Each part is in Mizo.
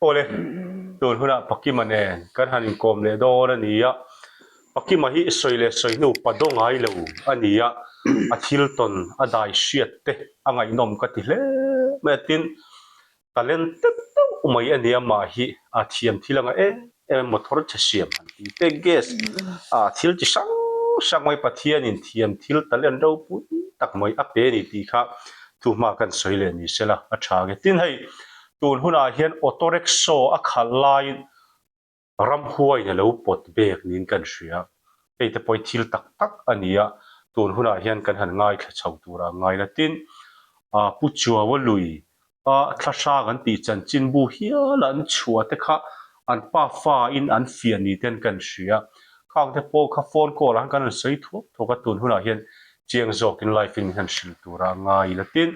Awle, tun hunah Pakima nen kan han inkawm leh dawn a ni a, Pakima hi sawi leh sawi hnu pa daw ngai lo a ni a, a thil tawn a dai hriat te a ngaihnawm ka ti hle mai a, tin talent deuh deuh mai a ni a, mah hi a thiam thil anga em em motor chhe siam han tih te gas ah thil chi hrang hrang mai Pathianin thiam thil talent ropui tak mai a pe a ni tih kha thuhma kan sawi leh ni sela a tha ang e. Tin hei Tun hunah hian auto rickshaw a khalh laiin ramhuaiin a lo pawt bek niin kan hria. Hei te pawh hi thil tak tak a ni a, tun hunah hian kan han ngaithla chho tura ngai la. Tin, Pu Chuaua lui a thlahrang an tih chanchinbu hial an chhuah te kha an pa fain an fiah ni ten kan hria. Khang te pawh kha phone call ah khan kan han sawi thuak thuak a, tun hunah hian chiang zawkin live in min han hrilh tura ngai la. Tin,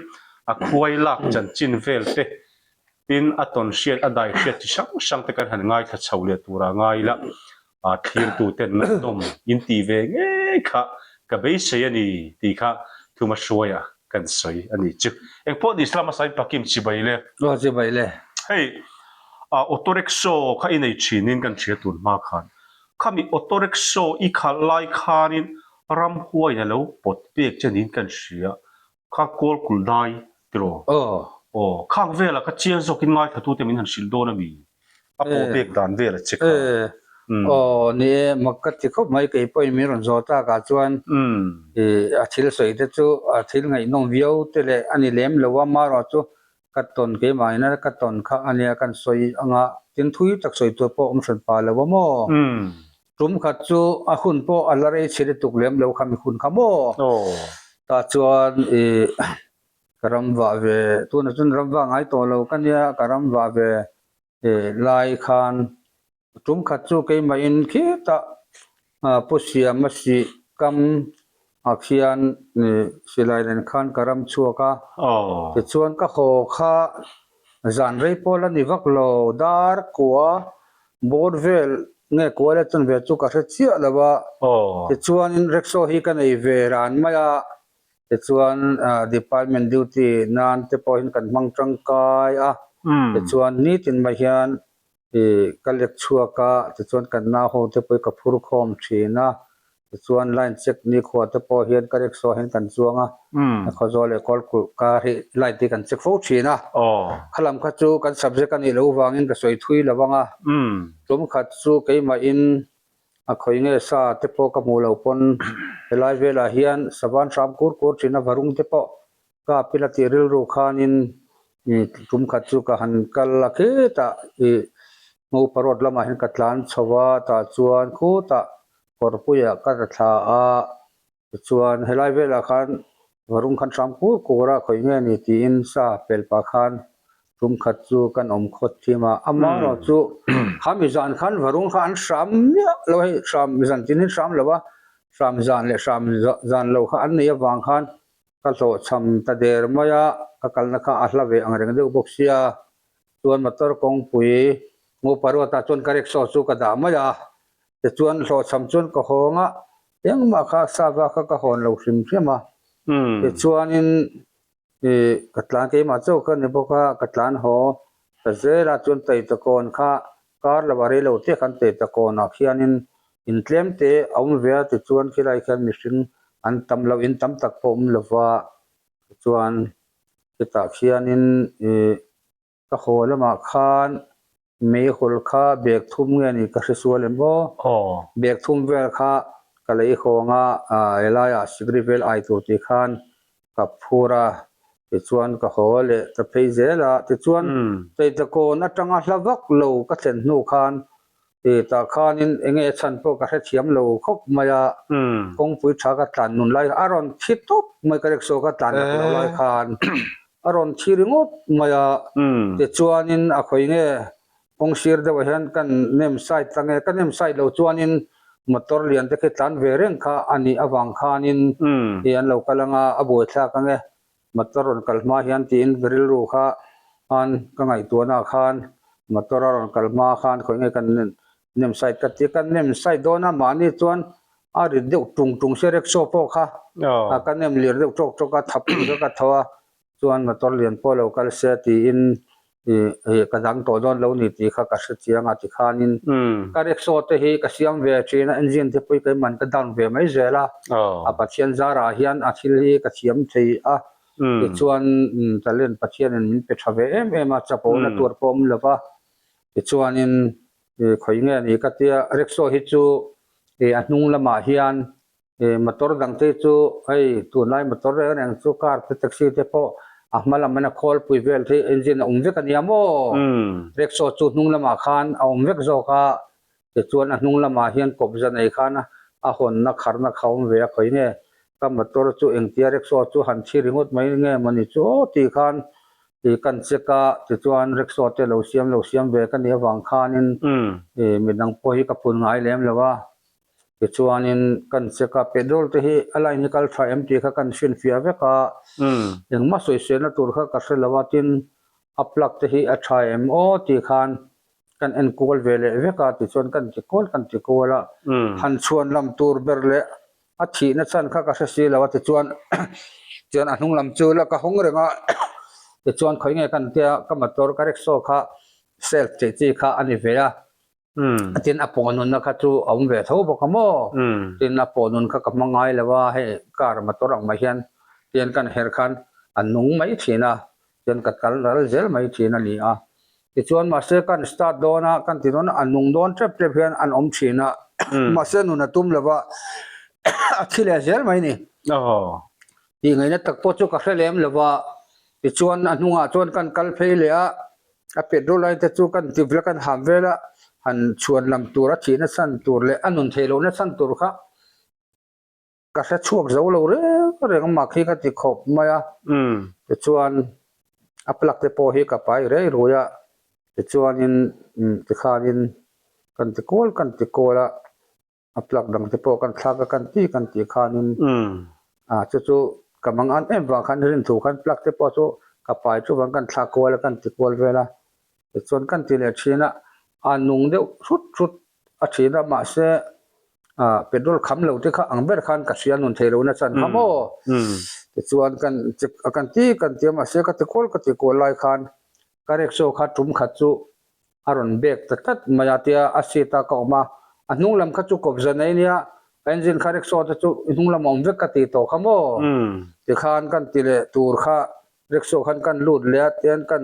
a khuai lak chanchin vel te, tin a tawn hriat, a dai hriat chi hrang hrang te kan han ngaithla chho leh tura ngai la, thlirtu ten ngaihnawm in tih ve ngei kha ka beisei a ni tih kha thuma hruaia kan sawi a ni chu. Engpawh ni Islam hmasa in Pakim chibai le. Aw chibai le. Hei auto rickshaw kha i nei thinin kan hria tun hma khan. Khami auto rickshaw i khalh lai khanin ramhuaiin a lo pawt pek che niin kan hria. Kha kawl kulh dai tiraw? Aw. Aw, khak velah ka chiang zawkin ngaithlatute min han hrilh dawn a mi? A pawh pek dan vel a che kha. E, aw ni e, mak ka ti khawp mai kei pawhin min rawn zawh takah chuan i a thil sawi te chu a thil ngaihnawm viau te leh a ni lem lo a, marawh chu ka tawn keimah ina ka tawn kha a nia kan sawi anga tin thui tak sawi tur pawh awm hran pah lo a maw? Tum khat chu a hun pawh a la rei chhe lutuk lem lo kha mi hun kha maw? Tah chuan ih ka ram vah ve tunah chuan ram vah ngai tawh lo ka nia ka ram vah ve ih lai khan tum khat chu keimahin khitah Pu Siama sih kam ah khian ih silai nen khan ka ram chhuak a tichuan ka haw kha Zan rei pawh la ni vak lo, dar kua bawr vel nge kua leh chuan ve chu ka hre chiah lo a, tichuanin rickshaw hi ka nei ve ran mai a, tichuan department duty nan te pawhin kan hmang tangkai a, tichuan nitin mai hian Ih ka lek chhuak a, tichuan kan nau ho te pawh hi ka phur khawm thin a, tichuan line check nikhua te pawh hian ka rickshaw ah hian kan chuang a, Khawzawl leh Kawlkulh kar hi line te hi kan check fo thin a, khalam kha chu kan subject a nih loh vangin ka sawi thui lo ang a, tum khat chu keimahin a khawi nge sa te pawh ka hmuh loh pawn helai velah hian savan hram kur kur thin a varung te pawh Ka pila tih rilru khanin tum khat chu ka han kal a khitah ih Ngopa road lamah hian ka tlan chho a tah chuan khutah kawrpuiah ka ra thla a tichuan helai velah khan varung khan hram kur kur a khawi nge ni tiin sa pel pah khan tum khat chu kan awm khawt thim a amaherawh chu khami zan khan varung kha an hram miah lo a hei hram zan tin hi hram lo a hram zan leh hram zan lo kha an nei avang khan Ka hlawhchham ta der mai a, ka kalna kha a hla ve ang reng deuh bawk sia, chuan motor kawngpui Ngopa ruatah chuan ka rickshaw chu ka dah mai a, tichuan hlawhchham chuan ka hawng a, engmah kha sava kha ka hawn lo hrim hrim a, tichuanin ih ka tlan keimah chauh kha ni bawk a, ka tlan haw ta zel a, chuan Taitakawn kha Kar lo a rei lo te khan Teta kawnah khianin in tlem te a awm ve a tichuan khilai khian mihring an tam lo in tam tak pawh awm lo va tichuan hetah khianin ih ka haw lamah khan meihawl kha bag thum nge ni ka hre sual em aw bag thum vel kha ka lei hawng a ah helaiah sikri vel ai tur tih khan ka phur a, tichuan ka haw leh ta phei zel a, tichuan Teitlakawn atanga hla vak lo ka thlen hnu khan ih tah khanin eng nge chhan pawh ka hrethiam lo khawp mai a, kawngpui tha ka tlan nun lai a rawn thi tawp mai ka rickshaw ka tlan lak loh lai khan a rawn thi ringawt mai a, tichuanin a khawi nge Kawng sir deuhah hian kan nem side ta nge ka nem side lo chuanin motor lian te khi tlan ve reng kha a nih avang khanin ih an lo kal anga a buaithlak ange motor rawn kal hma hian tiin ka rilru kha khan ka ngaihtuahna ah khan motor a rawn kal hma khan khawi nge kan nem side ka ti a kan nem side dawn a mahni chuan a rit deuh tung tung sia rickshaw pawh kha ka nem lir deuh tawk tawk a thap kha ka tho a chuan motor lian pawh lo kal se tiin. Ih ka dang tawh dawn lo ni tih kha ka hre chiang a tikhanin ka rickshaw te hi ka siam ve thin a engine te pawh hi keiman ka down ve mai zel a, a Pathian zarah hian a thil hi ka thiam thei a, tichuan talent Pathianin min pe tha ve em em a chapona tur pawh awm lo va, tichuanin khawi nge ni ka tia rickshaw hi chu a hnung lamah hian Ih motor dang te chu hei tunlai motor reng reng chu car te taxi te pawh a hma lam in a khawlpui vel te engine a awm vek a nia maw rickshaw chu hnung lamah khan a awm vek zawk a tichuan a hnung lamah hian kawpza nei khan a hawnna kharna kha a awm ve a khawi nge ka motor chu engtia rickshaw chu han thi ringawt mai nge mawni chu aw tih khan ih kan check a tichuan rickshaw te lo siam lo siam ve ka nih avang khanin ih midang pawh hi ka phun ngai lem lo a. Tichuanin kan check a, petrol te hi a line hi kal tha em tih kha kan hrinfiah vek a, engmah sawiselna tur kha ka hre lo a, tin a plug te hi a tha em aw tih khan kan en kual ve leh vek a, tichuan kan ti kual kan ti kual a, han chhuan lam tur ber leh a thihna chhan kha ka hre si lo a, tichuan chuan a hnung lam chu la ka hawng reng a, tichuan khawi nge kan tia ka motor ka rickshaw kha self tih chi kha a ni ve a. Tin a pawh nunna kha chu a awm ve tho bawk a maw? Tin a pawh nun kha ka hma ngai lo a, hei car motor ang mai hian tian kan herh khan a nung mai thin a, chuan ka kal ral zel mai thin a ni a. Tichuan mahse kan start dawn a, kan ti dawn a, a nung dawn tep tep hian an awm thin a, mahse nun a tum lo va, a thi leh zel mai ni. Tih ngaihna tak pawh chu ka hre lem lo va, tichuan a hnungah chuan kan kal phei leh a, A petrol line te chu kan ti vel a kan ham vel a, han chhuan lam tur a thihna chhan tur leh a nun theih lohna chhan tur kha ka hre chhuak zo lo reng reng a mak hi ka ti khawp mai a. Tichuan a plug te pawh hi ka pai rei rui a, tichuanin tikhanin kan ti kual kan ti kual a. A plug dang te pawh kan thlak a kan ti kan tih khanin ah chu chu ka mang an em vang khan rin thu khan plug te pawh chu ka pai chu vang kan thlak kual a kan ti kual vel a tichuan kan ti leh thin a a nung deuh hrut hrut a thin a mahse ah petrol kham lo te kha ang ber khan ka hria nun theih lohna chan kha maw tichuan kan check a kan ti kan ti a mahse ka ti kual ka ti kual lai khan ka rickshaw kha tum khat chu a rawn bek ta tlat mai a tia a seat a ka awm a, a hnung lam kha chu kawpza nei nia a engine kha rickshaw te chu i hnung lam a awm vek ka tih tawh kha maw tikhan kan ti leh tur kha rickshaw khan kan lut leh a tian kan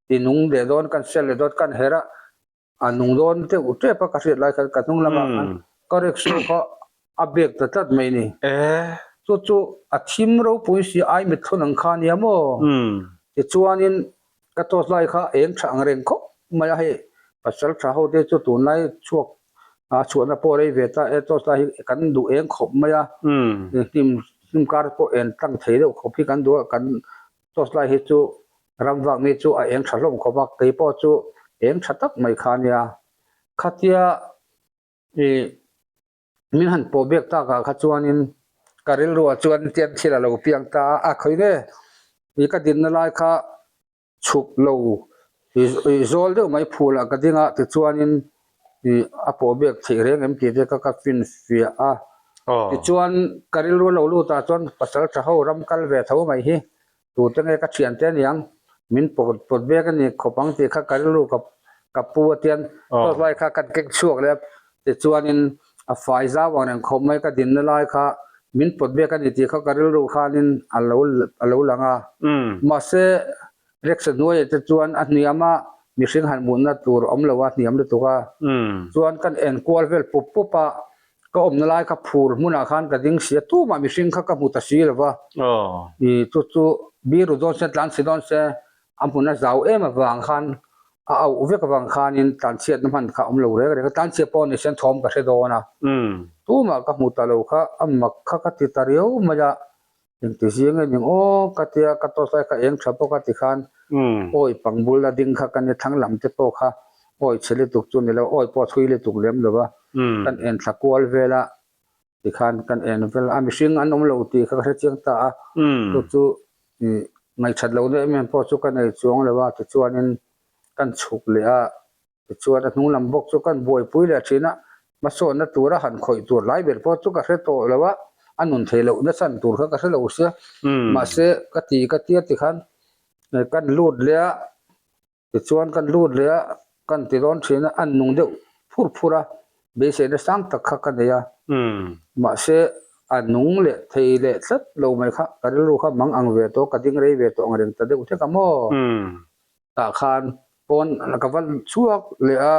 ti nung leh dawn kan sel leh dawn kan herh a a nung dawn deuh tep a ka hriat lai khan ka hnung lamah khan ka rickshaw kha a bek ta tlat mai ni. Chu chu a thim ropui si ai mitthun ang kha nia maw? Tichuanin ka torch lai kha eng tha ang reng khawp mai a, hei pasal tha ho te chu tunlai chhuak a chhuahna pawh rei ve ta e, torch lai hi kan duh eng khawp mai a, hnim hnim kar pawh en tlang thei deuh khawp hi kan duh a, kan torch lai hi chu ram vak mi chu a eng tha hlawm khawp a, keipawh chu eng tha tak mai kha nia. Khatia ih. Min han pawh biak tak ah kha chuanin ka rilruah chuan tiang thil a lo piang ta a, a khawi nge ih ka dinna lai kha chhuk lo ih zawl deuh mai phul ah ka ding a tichuanin ih a pawh biak theih reng em tih te kha ka finfiah a tichuan ka rilru a lo lut ah chuan pasal tha ho ram kal ve tho mai hi Tute nge ka thiante aniang min pawt pawt vek a ni khawp ang tih kha ka rilru ka ka pu a tian torch lai kha kan keng chhuak leh a tichuanin a fai zau ang reng khawp mai ka dinna lai kha min pawt vek a ni tih kha ka rilru khanin a lo a lo lang a mahse Rex-a hnuaiah te chuan a hniam a mihring han mutna tur awm lo a hniam lutuk a chuan kan enkual vel pup pup a Ka awmna lai kha phur hmunah khan ka ding si a, tumah mihring kha ka hmu ta si lo va. I chu chu biru dawn se, tlan si dawn se, a hmun a zau em avang khan a auh vek avang khanin tlanchhiatna hman kha a awm lo reng reng a, tlanchhiat pawh ni sen thawm ka hre dawn a. Tumah ka hmu ta lo kha a mak kha ka ti ta riau mai a, Engti zing e ning aw ka tia ka torch lai kha eng tha bawk a tikhan awi pang bul a ding kha kan ni thlang lam te pawh kha awi chhe lutuk chu ni lo awi pawh thui lutuk lem lo va kan en thla kual vel a tikhan kan en vel a mihring an awm lo tih kha ka hre chiang ta a chu chu ih ngaihṭhat lo na em em pawh chu ka nei chuang lo a tichuanin kan chhuk leh a. Tichuan a hnung lam bawk chu kan buaipui leh thin a, hmasawnna tura han khawih tur lai ber pawh chu ka hre tawh lo a, a nun theih loh nachhan tur kha ka hre lo sia. Mahse ka ti ka tia tikhan kan lut leh a. Tichuan kan lut leh a, kan ti dawn thin a, an nung deuh phur phur a, beiseina sang tak kha ka nei a. Mahse a nung leh thei leh tlat lo mai kha ka rilru kha mang ang ve tawh, ka ding rei ve tawh ang reng ta deuh hlek a maw? Tah khan pawn ka va chhuak leh a,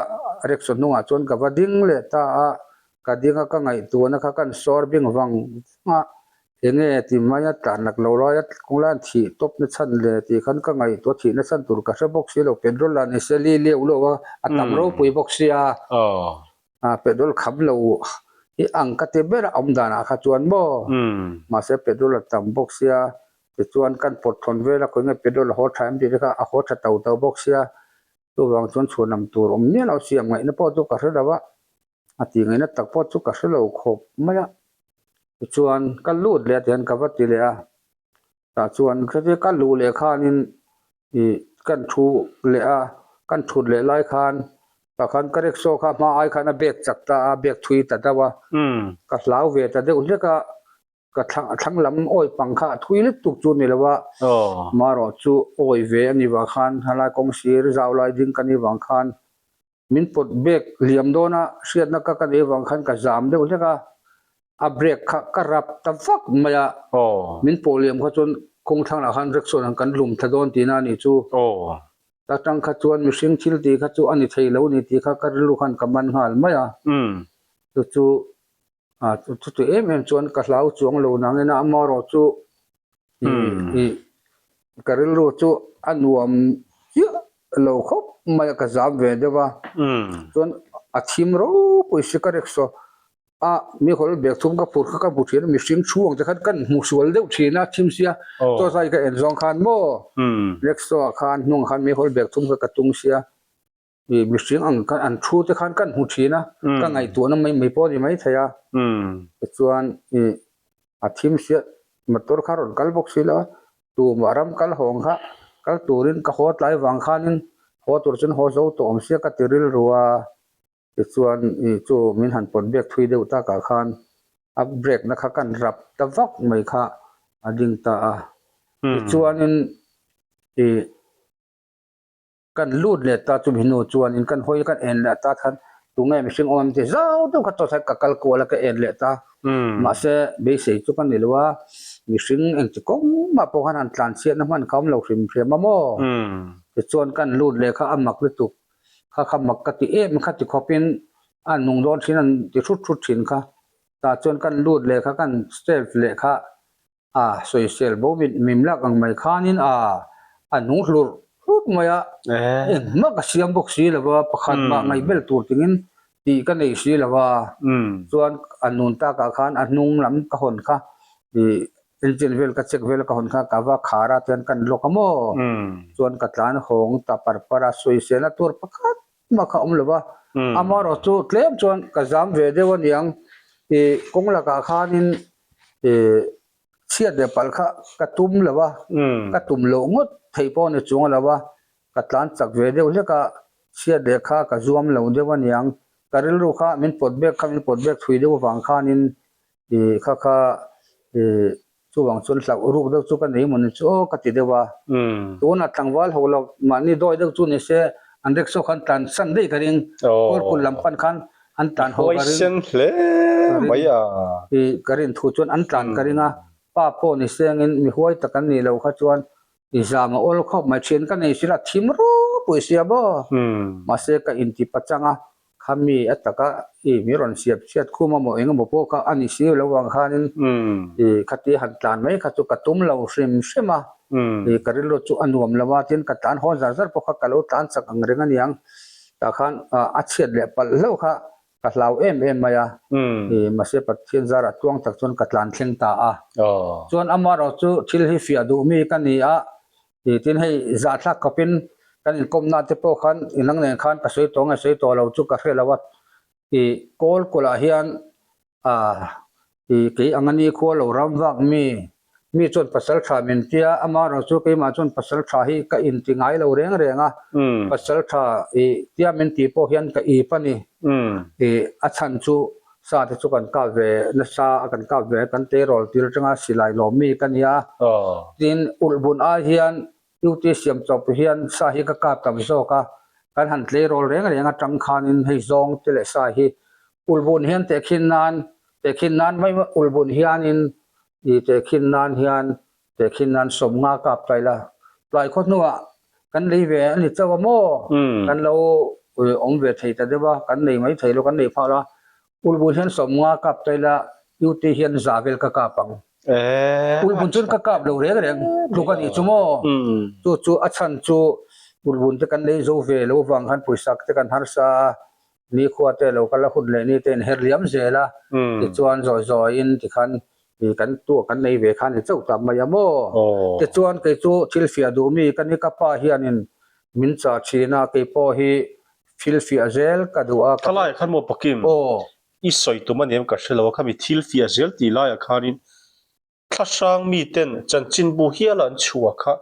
rickshaw hnungah chuan ka va ding leh ta a, ka ding a ka ngaihtuahna kha kan sawr bing vang vang a, Enge ti mai a tlan lak lo lai a kawng lai an thih tawp na chhan le tih khan ka ngaihtuah thih na chhan tur ka hre bawk si lo petrol lah ni se li leuh leuh a a tam ropui bawk sia a petrol kham lo hi ang ka ti ber a awm dan ah kha chuan maw mahse petrol a tam bawk sia tichuan kan pawt thawn vel a khawi nge petrol a haw tha em tih te kha a haw tha to to bawk sia chuvang chuan chhuanam tur awm miah lo siam ngaihna pawh chu ka hre lo a. A tih ngaihna tak pawh chu ka hre lo khawp mai a, tichuan ka lut leh a tihian ka va ti leh a, tah chuan khatia ka luh leh khanin ih kan thu leh a, kan thut leh lai khan tah khan ka rickshaw kha hma ai khan a bag chak ta a, bag thui ta deuh a, ka hlau ve ta deuh hlek a, ka thlang thlang lam awi pang kha a thui lutuk chu ni lo a, marawh chu awi ve a nih vang khan helai kawng sir zau lai ding ka nih vang khan Min pawt bag liam dawn a, hriatna ka ka nei vang khan ka zam deuh hlek a, a brake kha ka rap ta vak mai a, min pawh liam kha chuan kawng thlangah khan rickshaw ang kan lum thla dawn tihna a nih chu. Ta tang kha chuan mihring thil tih kha chu a ni thei lo ni tih kha ka rilru khan ka man nghal mai a, chu chu chuti em em chuan ka hlau chuang lo nangin a amaherawhchu ih ka rilru chu a nuam chiah lo khawp mai a ka zam ve deuh a chuan a thim ropui si ka rickshaw a mi hawl bag thum ka phur kha ka hmu thin a mihring thu ang te khan kan hmu sual deuh thin a thim sia chaw zai ka en zawng khan maw rickshaw ah khan hnungah khan mi hawl bag thum kha ka tung sia. Ih mihring ang khan an thu te khan kan hmu thin a, ka ngaihtuahna mai mai pawh a ni mai thei a. Tichuan ih a thim hriat motor kha rawn kal bawk si lo a, tumah ram kal hawng kha kal turin ka haw tlai vang khanin haw tur chuan haw zo tawh awm sia ka ti rilru a. Tichuan ih chu min han pawt bek thui deuh takah khan a brake na kha kan rap ta vak mai kha a ding ta a. Tichuanin ih. Kan lut leh ta chumi hnu chuanin kan hawi kan en leh ta khan tunge mihring awm ti zau deuh kha tawt ka kal kual a ka en leh ta mahse beisei chu ka ni lo a mihring engti kawng mah pawh khan han tlan chhiatna hman kha awm lo hrim hrim a maw tichuan kan lut leh kha a mak lutuk kha kha mak ka ti em kha ti khawpin a nung dawn thin an ti hrut hrut thin kha tah chuan kan lut leh kha kan step leh kha A sawisel bo mit mim lak ang mai khanin a a nung hlurh hlurh mai a, engmah ka siam bawk si lo va, pakhat mah ngaihbel tur tingin tih ka nei si lo va, chuan a nun takah khan a hnung lam ka hawn kha ih engine vel ka check vel ka hawn kha ka va khar a tian kan lawk a maw, chuan ka tlan hawng ta par par a, sawiselna tur pakhat mah kha awm lo va, amaherawhchu tlem chuan ka zam ve deuh aniang ih kawng lakah khanin Ih chhiat leh palh kha ka tum lo a, ka tum loh ngawt theih pawh ni chung a lo a, ka tlan chak ve deuh hlek a, chhiat leh kha ka zuam lo deuh aniang, ka rilru kha min pawt bek kha min pawt bek thui deuh avang khanin ih kha kha ih chuvang chuan hlauh ruk deuh chu ka nei maw ni chu aw ka ti deuh a, tunah tlangval ho lo mahni dawi deuh chu ni se an rickshaw khan tlan san daih ka ring, kawrkul lam pan khan an tlan ho ka ring. Huaisen hle mai a. I ka rin thu chuan an tlan ka ring a, pa pawh ni sengin mi huai tak an nih loh kha chuan i zam a awl khawp mai thin ka nei sila thim ropui sia maw. Mahse ka inti pachang a, khami a taka i mi rawn siap chhiat khum a maw eng emaw pawh kha a ni si lo vang khanin i khati han tlan mai kha chu ka tum lo hrim hrim a, i ka rilru chu a nuam lo a, tin ka tlan hawn zar zar pawh kha ka lo tlan chak ang reng aniang. Tah khan a chhiat leh palh hlauh kha ka hlau em em mai a, mahse Pathian zarah tluang tak chuan ka tlan thleng ta a. Chuan amaherawh chu thil hi fiah duh mi ka ni a, tin hei zahthlak khawpin kan inkawmna te pawh khan inang nen khan ka sawi tawh nge sawi tawh lo chu ka hre lo a, kawl kulh ah hian A, i kei ang a ni khua lo ram vak mi, mi chuan pasal tha min tia, amaherawh chu keimah chuan pasal tha hi ka inti ngai lo reng reng a, pasal tha i tia min tih pawh hian ka ip a ni, i a chhan chu sa te chu kan kap ve nasa a kan kap ve a, kan tleirawl tir atanga silai lawm mi ka nia, tin ulh bun ai hian. UT siam chawp hian sa hi ka kap tam zawk a, kan han tleirawl reng reng atang khanin hei zawng te leh sa hi ulbun hian tehkhin nan tehkhin nan mai ulbun hianin ih tehkhin nan hian tehkhin nan sawmnga kap ta ila tlai khaw hnuah kan lei ve a ni chauh a maw kan lo awm ve thei ta deuh a kan nei mai thei lo kan nei phah lo a ulbun hian sawmnga kap ta ila UT hian za vel ka kap ang. Ulbun chuan ka kap lo reng reng tluk a nih chu maw? Chu chu a chhan chu ulbun te kan lei zo ve lo vang khan pawisa te kan harsa a, nikhua te lo kal a hun leh ni te in her liam zel a, tichuan zawi zawiin tikhan kan tuah kan nei ve khan ni chauh ta mai a maw? Tichuan kei chu thil fiah duh mi ka ni ka pa hianin min chah thin a, kei pawh hi thil fiah zel ka duh a. Thalai khan maw Pakim? I sawi tum a ni em ka hre lo a, khami thil fiah zel tih laiah khanin thlahrang miten chanchinbu hiala an chhuah kha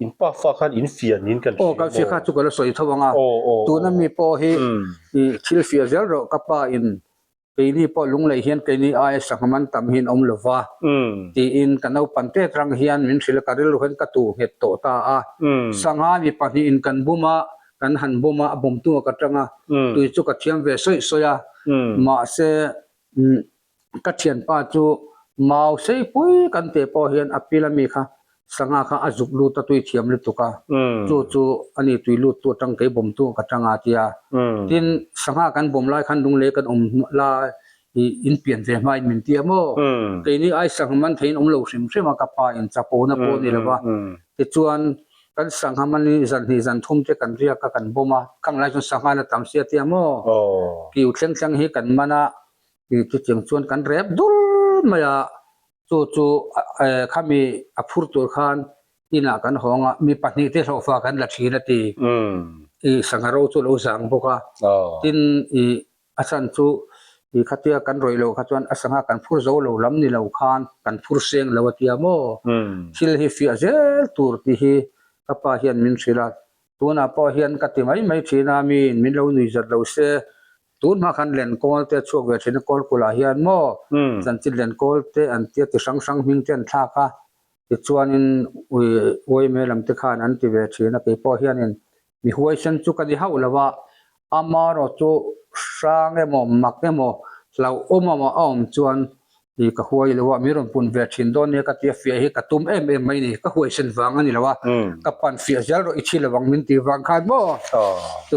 in pa fa khan in fiah niin kan hria maw? Aw, kan fiah kha chu ka la sawi tho ang a, tuna mi pawh hi thil fiah zel rawh ka pa in keini pawh lunglei hian keini aia sangha man tam hi an awm lo va tiin ka naupan te atang hian min hrilh a, ka rilru hian ka tuh nghet tawh ta a, sangha mi pahnihin kan bum a, kan han bawm a, a bawmtu ah ka tang a, tui chu ka thiam ve sawi sawi a, mahse ka thianpa chu mau sei pui kan teh pawh hian a pil ami kha sangha kha a zuk lut a tui thiam lutuk a, chu chu ani tui lut tu atang kei bawmtu ah ka tang a tia, tin sangha kan bawm lai khan lunglei kan awm lai ih in pian ve hmain min tia maw, keini ai sangha man theiin awm lo hrim hrim a ka pa in chapona pawh a ni lo va, tichuan Kan sangha man hi zan hnih zan thum te kan riak a kan bawm a, khang lai chuan sangha la tam sia tia maw? Kiu thleng thleng hi kan man a, ih chutiang chuan kan rep dul mai a, chu chu khami a phur tur khan inah kan hawng a, mi pahnih te hlawhfa kan la thin a ti, ih sangha ro chu a lo zang bawk a, tin ih A chhan chu i khatia kan rawih loh kha chuan a sangha kan phur zo lo lam ni lo khan kan phur seng lo a tia maw? Thil hi fiah zel tur tih hi ka pa hian min hrilh a, tunah pawh hian ka ti mai mai thin a, miin min lo nui zat lo se, tun hma khan Lenkawl te a chhuak ve thin a, Kawlkulh ah hian maw chanchin Lenkawl te an tia ti hrang hrang hming te an thlak a, tichuanin ui uaime lam te khan an ti ve thin a, keipawh hianin Mi huaisen chu ka ni hauh lo a, amarawh chu hrang emaw mak emaw hlauhawm emaw a awm chuan i ka huai lo a, mi rawn pun ve thin dawn nia ka tia fiah hi ka tum em em mai ni, ka huaisen vang a ni lo a, ka pan fiah zel rawh i thi lo ang min tih vang khan maw chu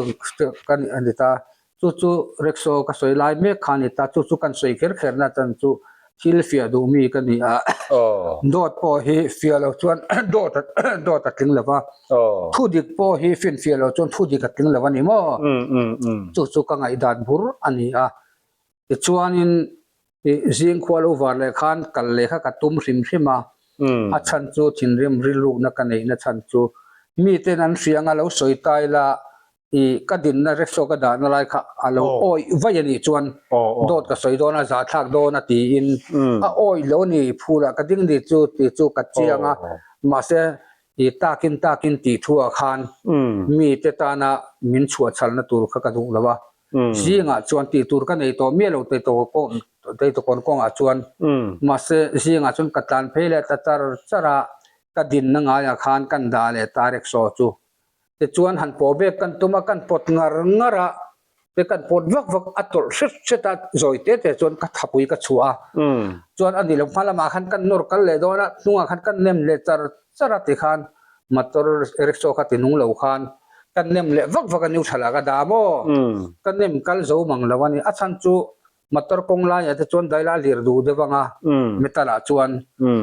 ka ni a ni ta. Chu chu rickshaw ka sawi lai mek kha a ni ta, chu chu kan sawi kher kher na chan chu thil fiah duh mi ka ni a, dawt pawh hi fiah lo chuan dawt dawt a tling lo va, thu dik pawh hi finfiah lo chuan thu dik a tling lo a ni maw? Chu chu ka ngaihdan bur a ni a, tichuanin Ih zingkhua lo var leh khan kal leh kha ka tum hrim hrim a, a chhan chu thinrim rilrukna ka neihna chhan chu miten an hria anga lo sawi ta ila ih ka dinna rickshaw ka dahna lai kha a lo awih vaih a nih chuan dawt ka sawi dawn a zahthlak dawn a tiin a awih lo a ni phulah ka ding ni chu tih chu ka chiang a mahse ih takin takin tih thu ah khan mite tana min chhuahchhalna tur kha ka duh lo a. Zingah chuan tih tur ka nei tawh miah lo Teitawkawn kawngah chuan mahse zingah chuan ka tlan phei leh ta char char a, ka dinna ngaiah khan kan dah leh ta rickshaw chu. Tichuan han pawh bek kan tum a, kan pawt ngar ngar a, te kan pawt vak vak a tawlh hret hret a, zawi te te chuan ka thapui ka chhuah a, chuan a ni lo hma lamah khan kan nawr kal leh dawn a, hnungah khan kan nem leh char char a tikhan motor rickshaw kha ti nung lo khan ka nem leh vak vak a neutral ah ka dah maw ka nem kal zo mang lo a ni a chhan chu motor kawng laiah te chuan daila a lir duh deuh ang a metal ah chuan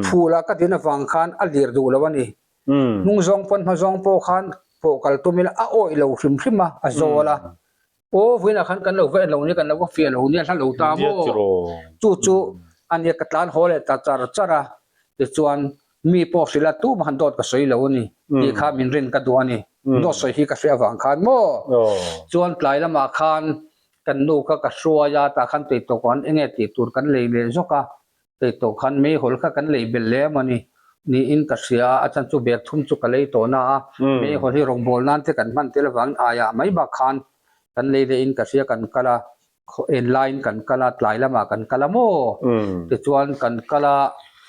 phul ah ka din avang khan a lir duh lo a ni hnung zawng pawn hma zawng pawh khan pawh kal tum ila a awih lo hrim hrim a a zawl a Aw vawiinah khan kan lo va en lo nia, kan lo va fiah lo nia, hla lo ta maw? Chu chu a nia ka tlan haw leh ta char char a, tichuan mi pawh hrilh a, tumah han dawt ka sawi lo a ni tih kha min rin ka duh a ni, dawt sawi hi ka hriat avang khan maw? Chuan tlai lamah khan kan nu kha ka hruai a, tah khan tei tawh khan eng nge tih tur kan lei leh zawk a, Kei tawh khan meihawl kha kan lei belh leh emaw ni niin ka hria a, a chhan chu bag thum chu ka lei tawh na a, meihawl hi rawngbawl nan te kan hman tel avangin aiah mai bak khan kan lei leh in ka hria kan kal a, khaw en laiin kan kal a, tlai lamah kan kal a maw? Tichuan kan kal a,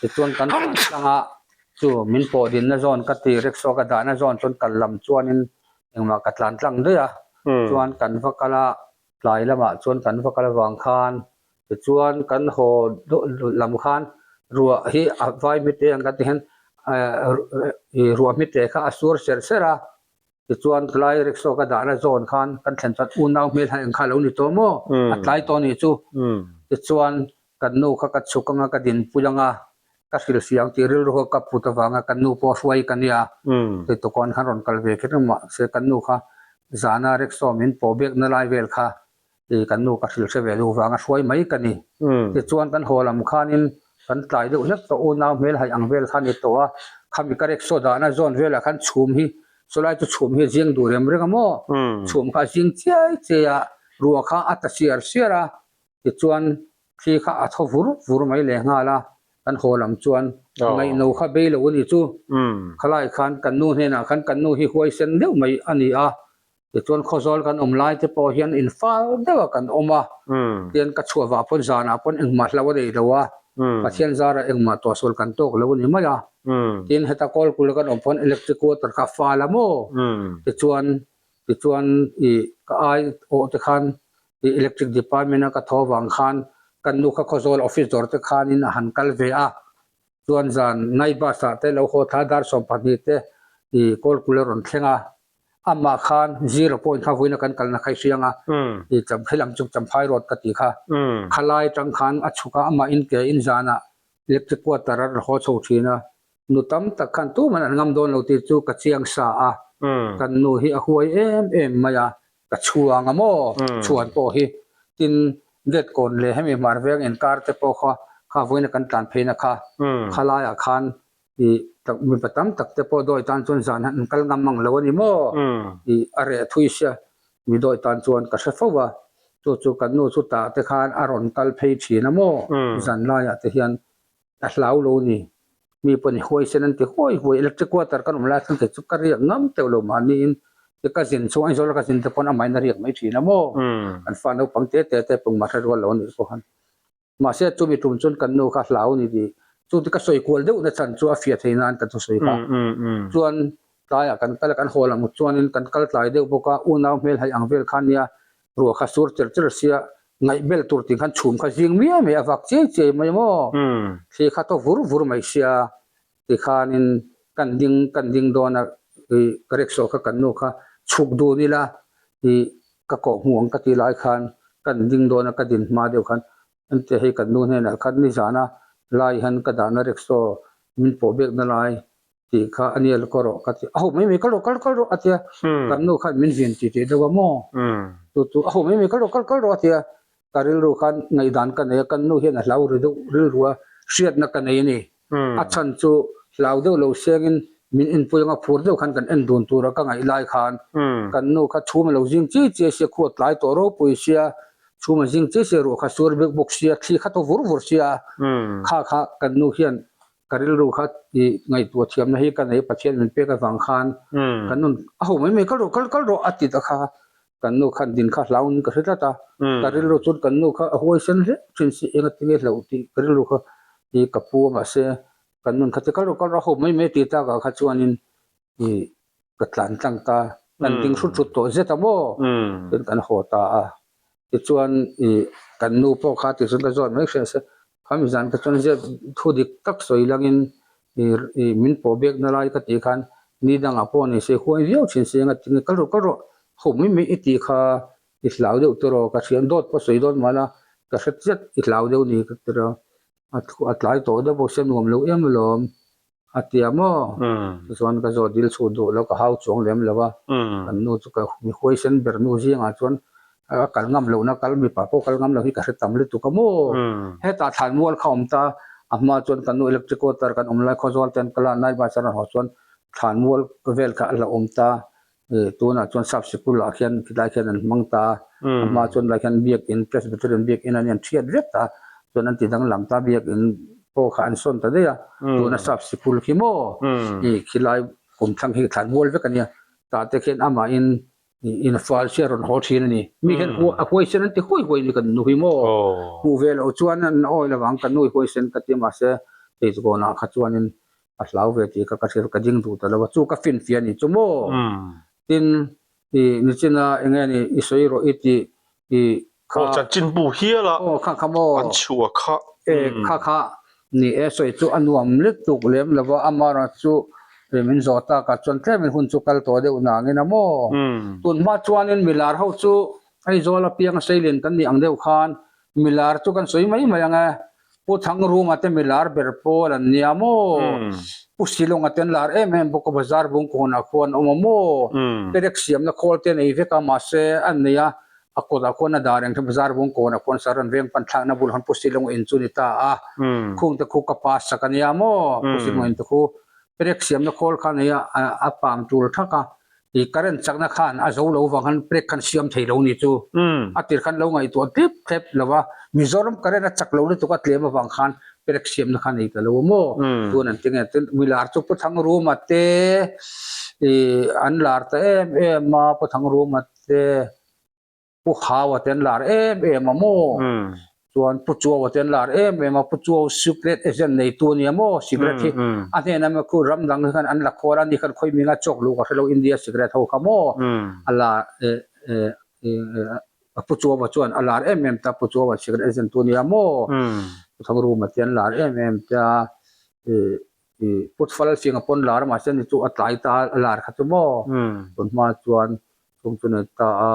tichuan kan tlan tlang a. Chu min pawh dinna zawn ka ti rickshaw ka dahna zawn chuan kal lam chuanin engmah ka tlan tlang daih a, chuan kan va kal a, tlai lamah chuan kan va kal avang khan tichuan kan haw lam khan ruah hi a vai hmite ang kan ti hian ehh ruah hmite kha a sur ser ser a, tichuan tlai rickshaw ka dahna zawn khan kan thlen chuan unau hmel han eng kha a lo ni tawh maw a tlai tawh a nih chu tichuan Kan nu kha ka chhuk anga ka dinpui anga ka hrilhfiah ang tih rilru kha ka put avanga kan nu pawh hruai ka nia. Hei tukawn khan rawn kal ve kher mahse kan nu kha zana rickshaw min pawh bekna lai vel kha ih kan nu ka hrilh hre ve duh vanga hruai mai ka ni. Tichuan kan haw lam khanin kan tlai deuh hlek tawh unau hmel haih ang vel kha a ni tawh a, khami ka rickshaw dahna zawn velah khan chhum hi chulai chu chhum hi a zing duh rem reng a maw? Chhum kha a zing chiai chiai a, ruah kha a ta siar siar a, Tichuan thli kha a thaw vur vur mai leh nghal a, kan haw lam chuan ngaihno kha bei lo a ni chu. Khalai khan kan nu hnenah khan kan nu hi huaisen deuh mai a ni a, tichuan khawzawl kan awm lai te pawh hian infal deuh a kan awm a, tian ka chhuah vah pawn zanah pawn engmah hlo a nei lo a, Pathian zarah engmah tuahsual kan tawk lo a ni mai a. Tin heta kawlkul a kan awm pawn electric water kha a fal a maw? Tichuan Tichuan ih ka ai awh te khan ih electric department a ka thaw vang khan kan nu kha Khawzawl office dawr te khanin a han kal ve a, chuan zan night bus ah te lo haw thla dar 12 te ih Kawlkul a rawn thleng a, amah khan zero point kha vawiin a kan kalna kha i hriang a, ih cham helam chu Champhai road ka tih kha, khalai atang khan a chhuk a, amah in ke in zanah electric quarter a rawn haw chho thin a, Nu tam tak khan tuman an ngam dawn lo tih chu ka chiang sa a, kan nu hi a huai em em mai a, ka chhuang a maw chhuan pawh hi. Tin, gate kawn leh hemi hmar veng inkar te pawh kha kha vawiina kan tlan pheina kha khalaiah khan ih mipa tam tak te pawh dawi tan chuan zan han kal ngam mang lo a ni maw ih a reh thui sia mi dawi tan chuan ka hre fo a, chu chu kan nu chu tah te khan a rawn kal phei thin a maw zan laiah te hian A hlau lo ni. Mi pawh ni huaisen an ti huai huai. Electric water kan awm lai chuan kei chu ka riak ngam teuh lo mahniin ti ka zin chhung Aizawl a ka zin te pawn amahin a riak mai thin a maw. Kan fa naupang te te te pawh hre rual lo a nih pawh khan. Mahse chumi tum chuan kan nu kha hlau ni tih chu ti ka sawi kual deuh na chhan chu a fiah thei nan ka thusawi kha. Chuan tlaiah kan kal a kan haw lam chuanin kan kal tlai deuh bawk a unau hmel haih ang vel kha nia Ruah kha sur cher cher sia, ngaih bel tur tih khan chhum kha zing miai mai a vak chiai chiai mai maw? Thli kha tawk vur vur mai sia tikhanin kan ding kan ding dawn a ih ka rickshaw kha kan nu kha chhuk dun ila ih ka kawh hmuh ang ka tih lai khan kan ding dawn a ka din hma deuh khan engtia hei kan nu hnenah khan nizana lai hian ka dahna rickshaw min pawh bekna lai tih kha a nia ka rawh ka ti a ho mai mai kal rawh kal kal rawh a tia kan nu khan min vin tih tih deuh a maw chu chu a ho mai mai kal rawh kal kal rawh a tia ka rilru khan ngaihdan ka nei a kan nu hian a hlau ri deuh rilru a hriatna ka nei a ni a chhan chu hlau deuh lo sengin min enpui anga phur deuh khan kan en dun tura ka ngaih lai khan kan nu kha chhum a lo zing chiai chiai sia khuat tlai tawh ropui sia chhum a zing chiai sia ruah kha sur bik bawk sia thli kha thaw vur vur sia kha kha kan nu hian Ka rilru kha i ngaihtuah thiamna hi ka nei Pathian min pek avang khan kan nun a ho mai mai kal rawh kal kal rawh a ti ta kha kan nu khan din kha hlauin ka hre tlat a, ka rilru chuan kan nu kha a huaisen hle thin si eng ati nge hlauh tih ka rilru kha i ka pu a mahse kan nun kha ti kal rawh kal rawh a ho mai mai a ti takah kha chuanin i ka tlan tlang ta, kan ding hrut hrut tawh zet a maw? Chuan kan haw ta a, tichuan i kan nu pawh kha tichuan ka zawt mai hria se, khami zan kha chuan zep thu dik tak sawi langin i i min pawh bekna lai ka tih khan ni dangah pawh ni se huai viau thin se eng tinge kal rawh kal rawh ho mai mai i tih kha i hlau deuh tawh ka hria dawt pawh sawi dawn mahla ka hre chiat i hlau deuh ni ka ti rawh a thu a tlai tawh deuh bawk sia nuam lo em alawm. A ti a maw? Tichuan ka zawt dil chhuh duh lo, ka hau chuang lem lo a. Kan nu chu ka mi huaisen ber nu zingah chuan a kal ngam lohna kal mipa pawh kal ngam lo hi ka hre tam lutuk a maw? Hetah thlan mual kha awm ta, a hma chuan kan nu electric water kan awm lai Khawzawl te an kal a, night bus a rawn haw chuan thlan mual vel kha a la awm ta. Tunah chuan sap sikul ah khian khilai khian an hmang ta a hma chuan lai khian biakin Presbyterian biakin an in thiat vek ta chuan an ti danglam ta biakin pawh kha an sawn ta daih a tuna sap sikul khi maw ih khilai kum thlang hi thlan mual vek a nia tah te khian amahin in fal sia rawn haw thin a ni mi hian a huaisen an ti huai huai a ni kan nu hi maw hmuh ve loh chuan an awi lovang kan nu hi huaisen ka ti a mahse hei chu kawnah kha chuanin. A hlau ve tih kha ka hriat ka ding duh ta lo a, chu ka finfiah a nih chu maw? Tin, i nichina eng nge ni i sawi rawh i tih i kha. Aw chanchin bu hial a. Aw kha kha maw? An chhuah kha. E kha kha ni e sawi chu a nuam lutuk lem lo va, amaherawh chu min zawh takah chuan tlemin hun chu kal tawh deuh nangin a maw? Tun hma chuanin milar ho chu Aizawl apianga seilian kan nih ang deuh khan milar chu kan sawi mai mai ang e. Pu Thangruma te milar ber pawl an nia maw? Pu Silonga te an lar em em bawk a, bazar bungkawnah khuan an awm a maw? Perek siamna khawl te a nei vek a, mahse an nei a, a kawtah khuan a dah reng kha bazar bungkawnah khuan Saran veng pan thlakna bul khan Pu Silonga in chu a ni ta a, khung te khu ka pa sak a nia maw? Pu Silonga in te khu perek siamna khawl kha a nei a, a pang tul thak a. I current chakna khan a zo lo vang khan brake khan siam thei lo ni chu a tir khan lo ngaihtuah tlip thlep lo va, Mizoram current a chak lo lutuk a tlem avang khan brake siamna khan ei ta lo a maw? Tun an ti nge tin milar chu Pu Thangruma te i an lar ta em em a, Pu Thangruma te. Pu Haua te an lar em em a maw? Chuan Pu Chuaua te an lar em em a, Pu Chuau cigarette agent neitu a nia maw? Cigarette hi a hnenah emaw khu ram dang hi khan an la khawl a, ni khan khawi minga chawk luh ka hre lo India cigarette ho kha maw? A lar eh Pu Chuaua chuan a lar em em ta, Pu Chuaua cigarette agent tu a nia maw? Pu Thangruma te an lar em em ta eh Pu Falfinga pawn lar a mahse ni chu a tlai ta a lar kha chu maw? Tun hma chuan Chung chu nei ta a,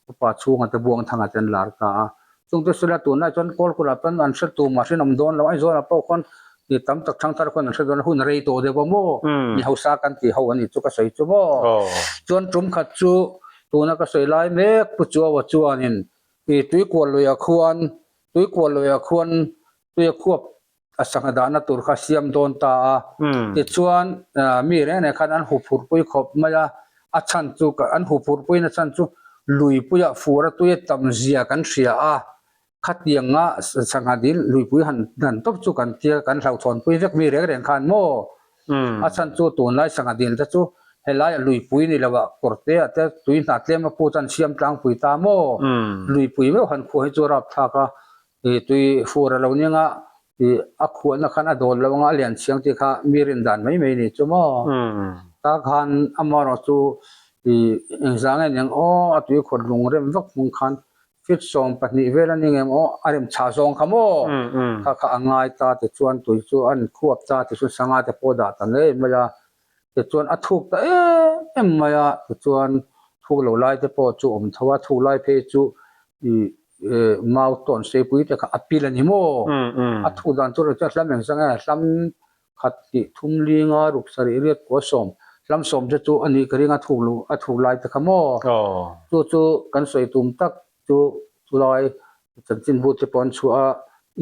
upa chhunga te Buangthanga te an lar ta a. Chung te sila tunlai chuan Kawlkulh ah pawn an hre tu mah hrinawm dawn lo, Aizawl ah pawh khawn mi tam tak thangthar khawn an hre dawn a, hun rei tawh deuh a maw? Mi hausa kan tih ho a nih chu ka sawi chu maw? Chuan tum khat chu tuna ka sawi lai mek Pu Chuaua chuanin i Tuikual luiah khuan Tuikual luiah khuan tui a khuap a sangha dahna tur kha siam dawn ta a, tichuan mi reng reng khan an huphurhpui khawp mai a, a chhan chu an huphurhpuina chhan chu luipuiah fur a tui a tam zia kan hria a, khatianga sangha dil luipui han dan tawp chu kan tia kan hlauhthawnpui vek mi reng reng khan maw? A chhan chu tunlai sangha dil te chu helaiah luipui ni loah kawrte ah te tui hna tlem a pu chuan siam tlangpui ta maw? Luipui meuh han khuah hi chu rapthlak a, I tui fur a lo ning a, i a khuahna khan a dawl lo anga a lian chiang tih kha mi rin dan mai mai ni chu maw? Ta khan amaherawh chu i engzah nge niang aw a tui khawt lung rem vak hmung khan feet 12 vel a ni ngem aw a rem chhah zawng kha maw? Kha kha a ngai ta tichuan tui chu an khuap ta tichuan sangha te pawh dah ta ngei mai a, tichuan a thuk ta em em mai a, tichuan thuk lo lai te pawh chu awm tho a, thuk lai phei chu i mau tawn seipui te kha a pil a ni maw? A thuk dan chu chuan hlam eng zang e, hlam khat tih thum linga ruk sarih riat kua sawm, hlam sawm te chu a nih ka ring a thuk lo a thuk lai te kha maw? Chu chu kan sawi tum tak chu chulai chanchinbu te pawh an chhuah a,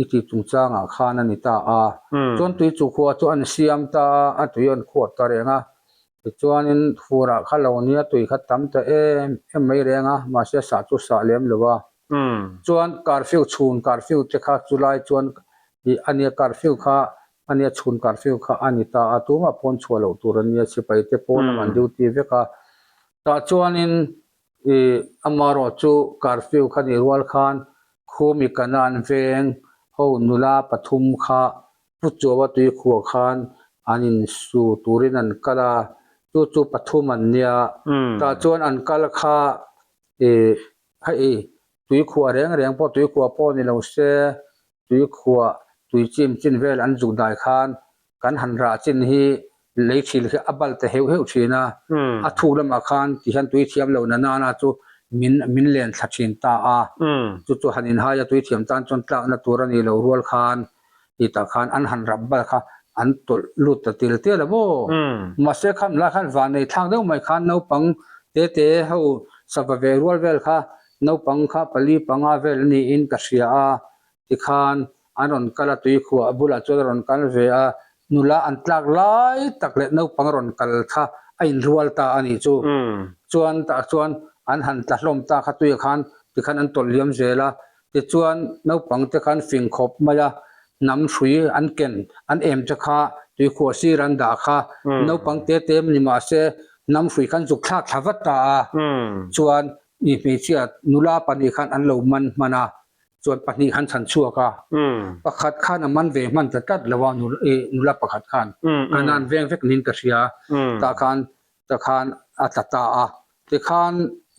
i tih chungchangah khan a ni ta a. Chuan tui chu khua chu an siam ta a, a tui an khuap ta reng a. Tichuanin furah kha lo nia tui kha tam ta em em mai reng a, mahse sah chu sah lem lo a. Chuan curfew chhun curfew te kha chulai chuan ih a nia curfew kha a nia chhun curfew kha a ni ta a, tumah pawn chhuah loh tur a nia sipai te pawn lam an duty vek a. Tah chuanin Ih, amaherawh chu curfew kha nih rual khan Khumi Kanan veng ho nula pathum kha Pu Chuaua tuikhuah khan an insu turin an kal a, chu chu pathum an nia. Tah chuan an kal kha ih, hei tuikhuah reng reng pawh tuikhuah pawh ni lo se, Tuikhuah, tui chim chin vel an zuk dai khan kan han rah chin hi lei thil hi a bal ta heuh heuh thin a, a thuk lamah khan ti hian tui thiam lo na nana chu min min len thla thin ta a, chu chu han inhai a tui thiam tan chuan tlakna tur a nih loh rual khan ti tah khan an han rap bal kha an tawlh lut ta til tial a maw? Mahse kham lai khan vannei thlak deuh mai khan naupang te te ho sava ve rual vel kha Naupang kha pali panga vel a niin ka hria a, tikhan an rawn kal a, tuikhuah bulah chuan a rawn kal ve a, nula an tlak lai tak leh naupang rawn kal kha a inrual ta a nih chu. Chuan tah chuan an han tla hlawm ta kha tuiah khan tikhan an tawlh liam zel a, tichuan naupang te khan fing khawp mai a, hnam hrui an ken an em te kha tuikhuah sir an dah kha naupang te te ni mahse hnam hrui khan zuk thlak thla vat ta a, chuan I hmeichhia nula pahnih khan an lo man hman a. Chuan pahnih khan chhan chhuak a, pakhat khan a man ve hman ta tlat lo a, nula pakhat khan kanan veng vek niin ka hria, tah khan tah khan a tla ta a, tikhan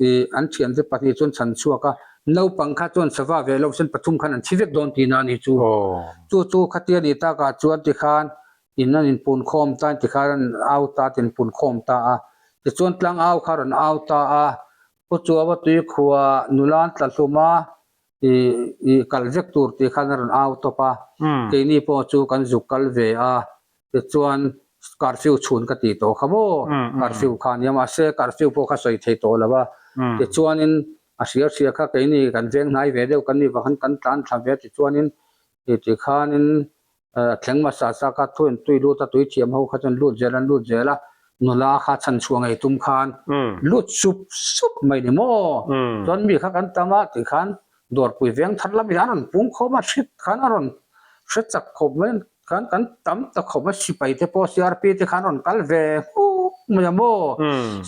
ih an thiante pahnih chuan chhan chhuak a, naupang kha chuan sava ve lo sen pathum khan an thi vek dawn tihna a ni chu. Chu chu khatia ni takah chuan tikhan in an inpunkhawm ta in tikhan an au ta a inpunkhawm ta a, tichuan tlangau kha a rawn au ta a, Pu Chuava tuikhua nula an tla hlum a, ih ih kal vek tur tih khan a rawn au tawp a, keini pawh chu kan zuk kal ve a, tichuan curfew chhun ka tih tawh kha maw, curfew kha a nia mahse curfew pawh kha sawi thei tawh lo a, tichuanin a hria hria kha keini kan veng hnai ve deuh kan nih vang khan kan tlan thla ve a tichuanin ih tikhanin Thleng hmasa sa kha thu in tui lut a, tui thiam ho kha chuan lut zel an lut zel a, nula kha chhan chhuah ngei tum khan lut sup sup mai ni maw? Chuan mi kha kan tam a tih khan dawrpui veng thar lam hi an rawn pung khawm a, hrit khan a rawn hre chak khawp mai khan kan tam ta khawp a, sipai te pawh CRP te khan rawn kal ve nghuk mai a maw?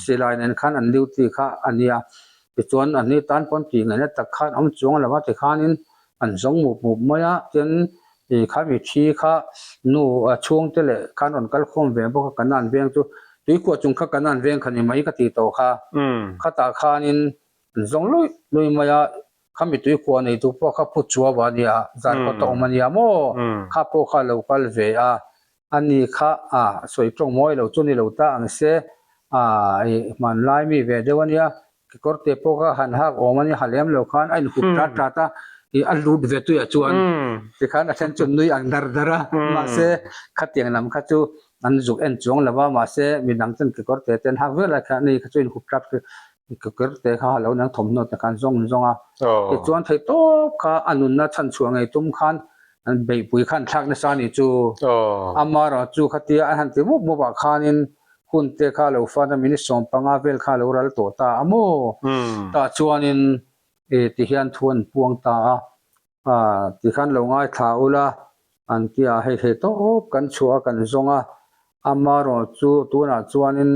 Silai nen khan an duty kha a nia, tichuan an ni tan pawn tih ngaihna tak khan awm chuang lo a tikhanin an zawng mup mup mai a, tin ih kha mithi kha nu a chhungte leh khan rawn kal khawm ve bawk a Kanan veng chu tuikhuah chung kha Kanan veng kha ni mai ka tih tawh kha khatah khanin an zawng luih luih mai a khami tuikhuah neitu pawh kha phut chhuah a nia zarkawt a awm a nia maw kha pawh kha a lo kal ve a Ani kha a sawi tawng mawi lo chu ni lo ta ang se, a ih hmanlai mi ve deuh a nia, kekawr te pawh kha han hak awm a nia, ha lem lo khan a inhup tat tat a, ih a lut ve tuiah chuan tikhan a then chu nui ang dar dar a, mahse khatiang lam kha chu an zuk en chuang lo va, mahse midang ten kekawr te te an hak vel lai khan ani kha chu inhup tat kekawr te kha ha lo nang thawmhnaw te khan zawng zawng a, tichuan theihtawp kha a nunna chhanchhuah ngei tum khan An beihpui khan thlak nasa a nih chu. Amaherawh chu khatia an han ti mup mup ah khanin hun te kha lo fan a minute 15 vel kha lo ral tawh ta a maw? Tah chuanin ih ti hian thu an puang ta a, ah ti khan lo ngaithla ula an ti a, hei thei tawp kan chhuah a kan zawng a, amaherawh chu tunah chuanin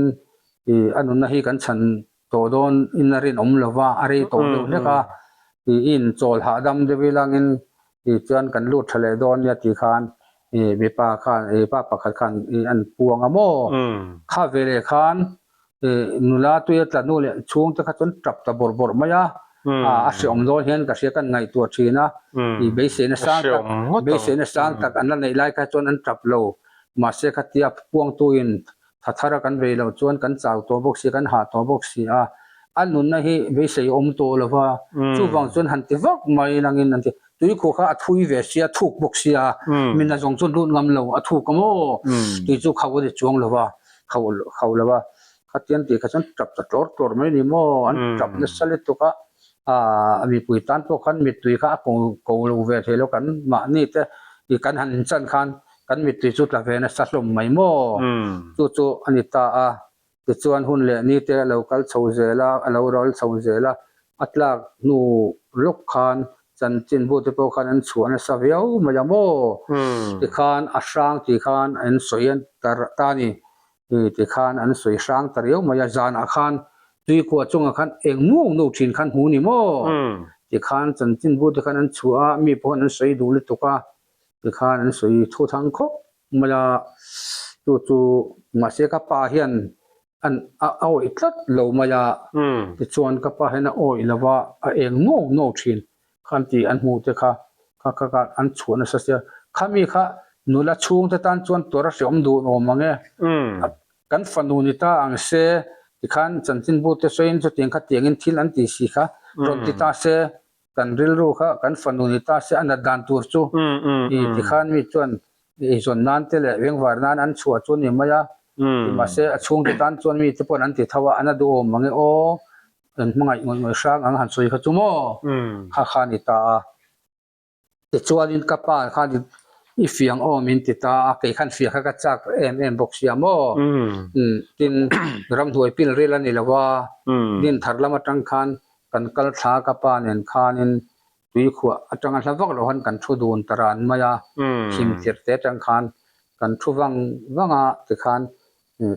ih a nunna hi kan chhan tawh dawn in a rinawm lo va, a rei tawh deuh hlek a, ih i inchawl hahdam deuh ilangin ih chuan kan lut tha leh dawn nia tih khan ih mipa khan ih pa pakhat khan ih an puang a maw? Kha ve leh khan ih nula tuia tla hnu leh chhungte kha chuan tap ta bawrh bawrh mai a, a hreawm dawn hian ka hria kan ngaihtuah thin a, ih beiseina sang tak beiseina sang tak an la neih lai kha chuan an tap lo, mahse khatia puangtuin Tha thara kan vei loh chuan kan chau tawh bawk si, kan hah tawh bawk si a, a nunna hi beisei awm tawh lo va, chuvang chuan han ti vak mai langin an ti, tuikhuah kha a thui ve sia, thuk bawk sia, min a zawng chuan lut ngam lo, a thuk a maw, tui chu khauh a ni chuang lo va, khauh khauh lo va, khatiang tih kha chuan tap ta tlawr tlawr mai a ni maw, an tap nasa lutuk a, aah mipui tan pawh khan mittui kha a ko ko lo ve thei lo, kan mahni te ih kan han inchan khan Kan mittui chu tla ve nasa hlawm mai maw? Chu chu a ni ta a. Tichuan hun leh ni te a lo kal chho zel a, a lo ral chho zel a. A tlak hnu lawk khan chanchinbu te pawh khan an chhuah nasa viau mai a maw? Tikhan a hrang tih khan an sawi a ta a ni. Tikhan an sawi hrang ta riau mai a. Zanah khan tuikhuah chungah khan eng nuau nuau thin khan hmu ni maw? Tikhan chanchinbu te khan an chhuah a, mi pawh khan an sawi duh lutuk a. Tikhan an sawi thu thang khawp mai a, chu chu mahse ka pa hian an a awih tlat lo mai a, tichuan ka pa hian a awih lo va, a eng nuau nuau thin khan tih an hmuh te kha kha kha kha an chhuah nasa sia, khami kha nula chhungte tan chuan tuar a hreawm duh awm ang e, kan fanu ni ta ang se tikhan chanchinbu te sawiin chutiang kha tiangin thil an ti si kha rawn ti ta se. Kan rilru kha kan fanu ni ta se a nat dan tur chu i tikhan mi chuan eizawn nan te leh vengvar nan an chhuah chu a ni mai a, mahse a chhungte tan chuan mi te pawhin an ti tho a, an a duhawm mang e aw, kan hmangaih ngawih ngawih hrang ang han sawi kha chu maw kha kha a ni ta a. Tichuanin ka pa khan i fiang aw min ti ta a, kei khan fiah kha ka chak em em bawk sia maw? Tin, ramhnuai pil ril a ni lo a, din thar lam atang khan kan kal thla ka pa nen khanin tuikhuah atanga hla vak loh han kan thu dun ta ran mai a, thim tirh te atang khan kan thu vang vang a tikhan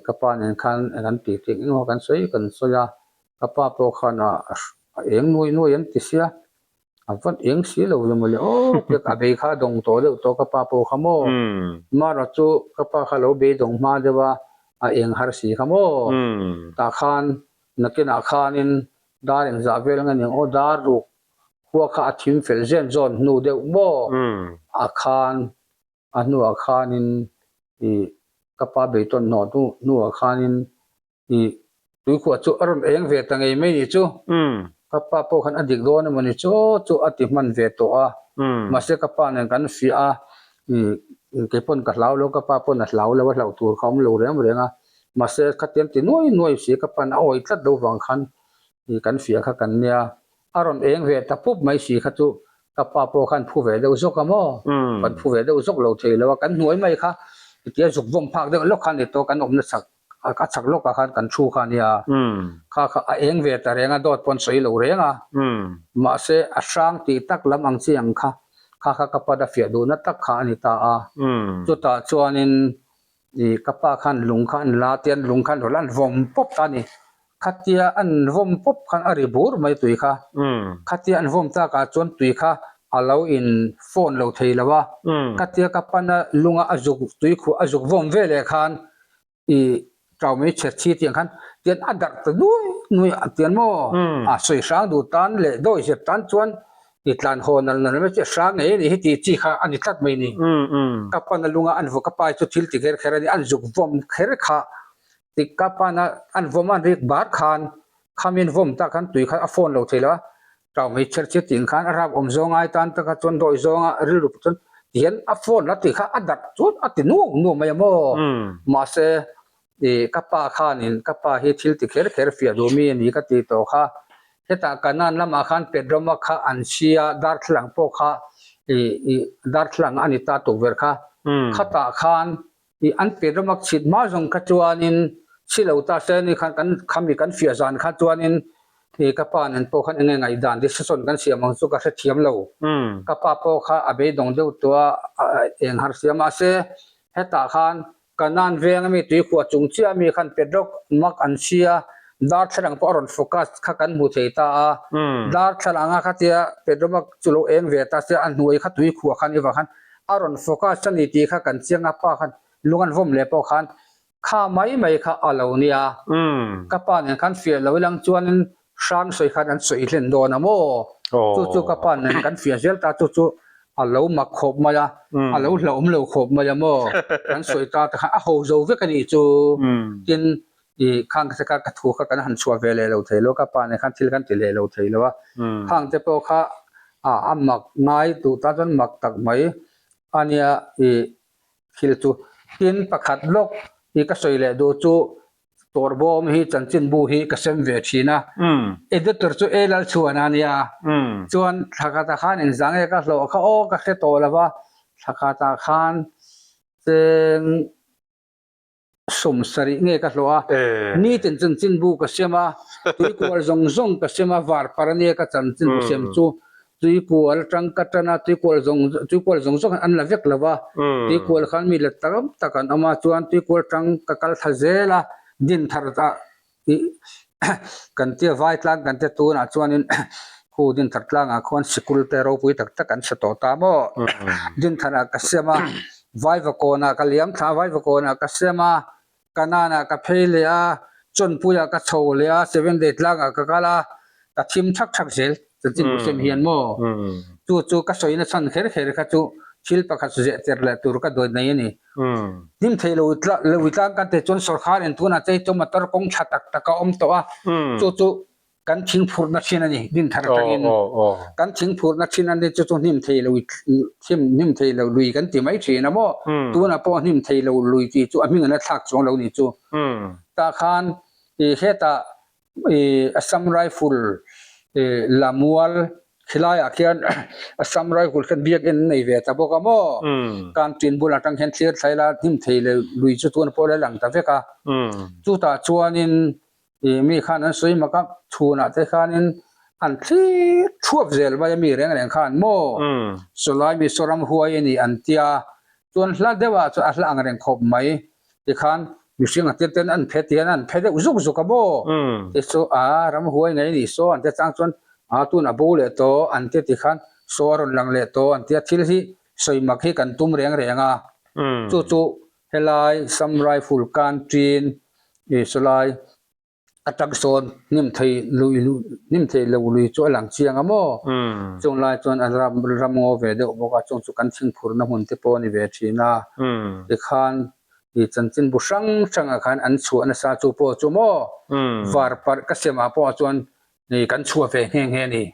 ka pa nen khan kan tih tih engemaw kan sawi kan sawi a, ka pa pawh khan a eng nuai nuai an ti sia. A va eng si lo ve mawle aw tia a bei kha a dawng tawh deuh tawh ka pa pawh kha maw. Mara chu ka pa kha lo beidawng hma deuh a, a eng har si kha maw. Tah khan nakinah khanin dar engzah vel ang aniang aw dar ruk khua kha a thim fel zen zawn hnu deuh maw a khan a hnuah khanin ih ka pa beitawn hnawh hnu hnuah khanin ih tuikhuah chu a rawn eng ve ta ngei mai nih chu ka pa pawh khan a dik dawn emaw ni chu chu a ti hman ve tawh a mahse ka pa nen kan fiah a ih keipawn ka hlau lo ka pa pawn a hlau lo a hlauh tur kha a awm lo reng reng a mahse khatiang ti nuai nuai si ka pa'n a awi tlat lo vang khan ih kan fiah kha kan nia a rawn eng ve ta pup mai si kha chu ka pa pawh khan phu ve deuh zawk a maw? Kan phu ve deuh zawk lo thei lo a, kan hnuai mai kha tia zuk vawm phak deuh lawk kha a ni tawh, kan awmna chak a chak lawkah khan kan thu kha a nia, kha kha a eng ve ta reng a, dawt pawn sawi lo reng a, mahse a hrang tih tak lam ang chi ang kha, kha kha ka pat a fiah duhna tak kha a ni ta a, chutah chuanin Ih ka pa khan lung kha an la tian lung khan rawlh an vawm pawp ta a ni. Khatia an vawm pawp khan a ri bur mai tui kha. Khatia an vawm takah chuan tui kha a lo in phone lo thei lo a. Khatia ka pana lunga a zuk tui khuh a zuk vawm ve leh khan ih tau mai chhe thi tiang khan tian a darh ta nuai nuai a tian maw a sawi hrang duh tan leh dawi zep tan chuan I tlan haw nal nal mai chu hrang ngei a nih hi tih chi kha a ni tlat mai ni. Ka pana lunga an vaw ka pa hi chu thil ti kher kher a ni, an zuk vawm kher kha tik ka pana an vawm a an rik bar khan khamin vawm tak khan tui kha a phone lo thei lo a, tau mai chher chher tih ang khan a rap awm zawng ai tan taka chuan dawi zawnga rilru chuan tihian a phone la tih kha a darh chuan a ti nuam nuam mai a maw. Mahse Ih, ka pa khanin ka pa hi thil ti kher kher fiah duh mi a ni ka ti tawh kha. Hetah Kanan lamah khan Pedroma kha an si a, darthlalang pawh kha ih ih darthlalang a ni ta tukverh kha. Khatah khan ih an Pedroma chhit hma zawng kha chuanin si lo ta se ni khan kan khami kan fiah zan kha chuanin ih ka pa nen pawh khan eng nge ngaihdan decision kan siam ang chu ka hrethiam lo. Ka pa pawh kha a beidawng deuh tawh a, eng har sia mahse hetah khan Kanan veng ami tuikhuah chung chiah ami khan petrol mak an si a, darthlalang pawh a rawn focus kha kan hmu thei ta a, darthlalang a khatia petrol mak chu lo eng ve ta sia a hnuai kha tuikhuah khan ivang khan a rawn focus a ni tih kha kan chiang a, pa khan lung an vawm leh pawh khan kha mai mai kha a lo nia, ka pa nen khan fiah lo ilang chuanin Hrang sawi khan an sawi hlen dawn a maw? Chu chu ka pa nen kan fiah zel ta chu chu a lo mak khawp mai a, a lo hlauhawm lo khawp mai a maw? Kan sawi ta te khan a ho zo vek a nih chu. Tin, i khang te kha ka thu kha kan han chhuah ve leh lo thei lo, ka pa nen khan thil kan ti leh lo thei lo a. Khang te pawh kha a a mak ngai duh tan chuan mak tak mai a nia i thil chu. Tin, pakhat lawk i ka sawi leh duh chu Tawrbawm hi chanchinbu hi ka sem ve thin a, editor chu A Lalchhuana a nia, chuan thla khatah khan engzah nge ka hlawh kha aw ka hre tawh lo va, thla khatah khan cheng sawm sarih nge ka hlawh a, nitin chanchinbu ka sem a, tuikual zawng zawng ka sem a, varpar a nia ka chanchinbu sem chu, Tuikual atang ka tan a, tuikual zawng tuikual zawng zawng an la vek lo va, tuikual khan mi let tam tak an awm a, chuan tuikual atang ka kal thla zel a, din thar ah ih kan tia vai tlang kan tia tunah chuanin khu din thar tlangah khuan sikul te ropui tak tak an sa tawh ta maw, din tharah ka siam a, vaivakawnah ka liam thla a, vaivakawnah ka siam a. Kanaan-ah ka phei leh a, Chawnpuiah ka chho leh a, Seven Day tlangah ka kal a, ka thim thak thak zel chanchin bu sem hian maw? Chu chu ka sawina chhan kher kher kha chu thil pakhat zeh ter leh tur ka dawi nei a ni. Hnim thei lo lo tlang kan teh chuan sawrkar in tunah chei chu motor kawng tha tak tak a awm tawh a, chu chu kan thing phurhna thin a ni, din thar atangin kan thing phurhna thin a ni chu chu hnim thei lo hnim thei lo lui kan ti mai thin a maw, tunah pawh hnim thei lo lui tih chu a hming an la thlak chuang lo ni chu. Tah khan ih hetah ih Assam Rifle ih Lamual khilaiah khian Assam Rifle khian biakin an nei ve ta bawk a maw, canteen bulah atang hian thlir thlai la hnim thei lo lui chu tunah pawh a la lang ta vek a, chutah chuanin Ih mi khan an sawi mak a, chhunah te khanin an thlir thuap zel mai a mi reng reng khan maw sawlai mi sawram huai a ni an tia, chuan hla deuhah chuan a hla ang reng khawp mai tikhan mihring a tir ten an phe tihian an phe deuh zuk zuk a maw ti chu a ramhuai ngei a nih saw an ti chang chuan. A tun a bo leh tawh an tia tikhan saw a rawn lang leh tawh an tia thil hi sawi mak hi kan tum reng reng a. Chu chu helai Sam Rifle kan ṭin ih sawlai atang sawn hnim thei lui hnim thei lo lui chu a lang chiang a maw? Chung lai chuan a ram ram ngaw ve deuh bawk a chung chu kan thingphurna hmun te pawh a ni ve thin a tikhan ih chanchinbu hrang hrangah khan an chhuah nasa chu pawh chu maw var parh ka siamah pawh chuan ih kan chhuah ve nghe nghe a ni.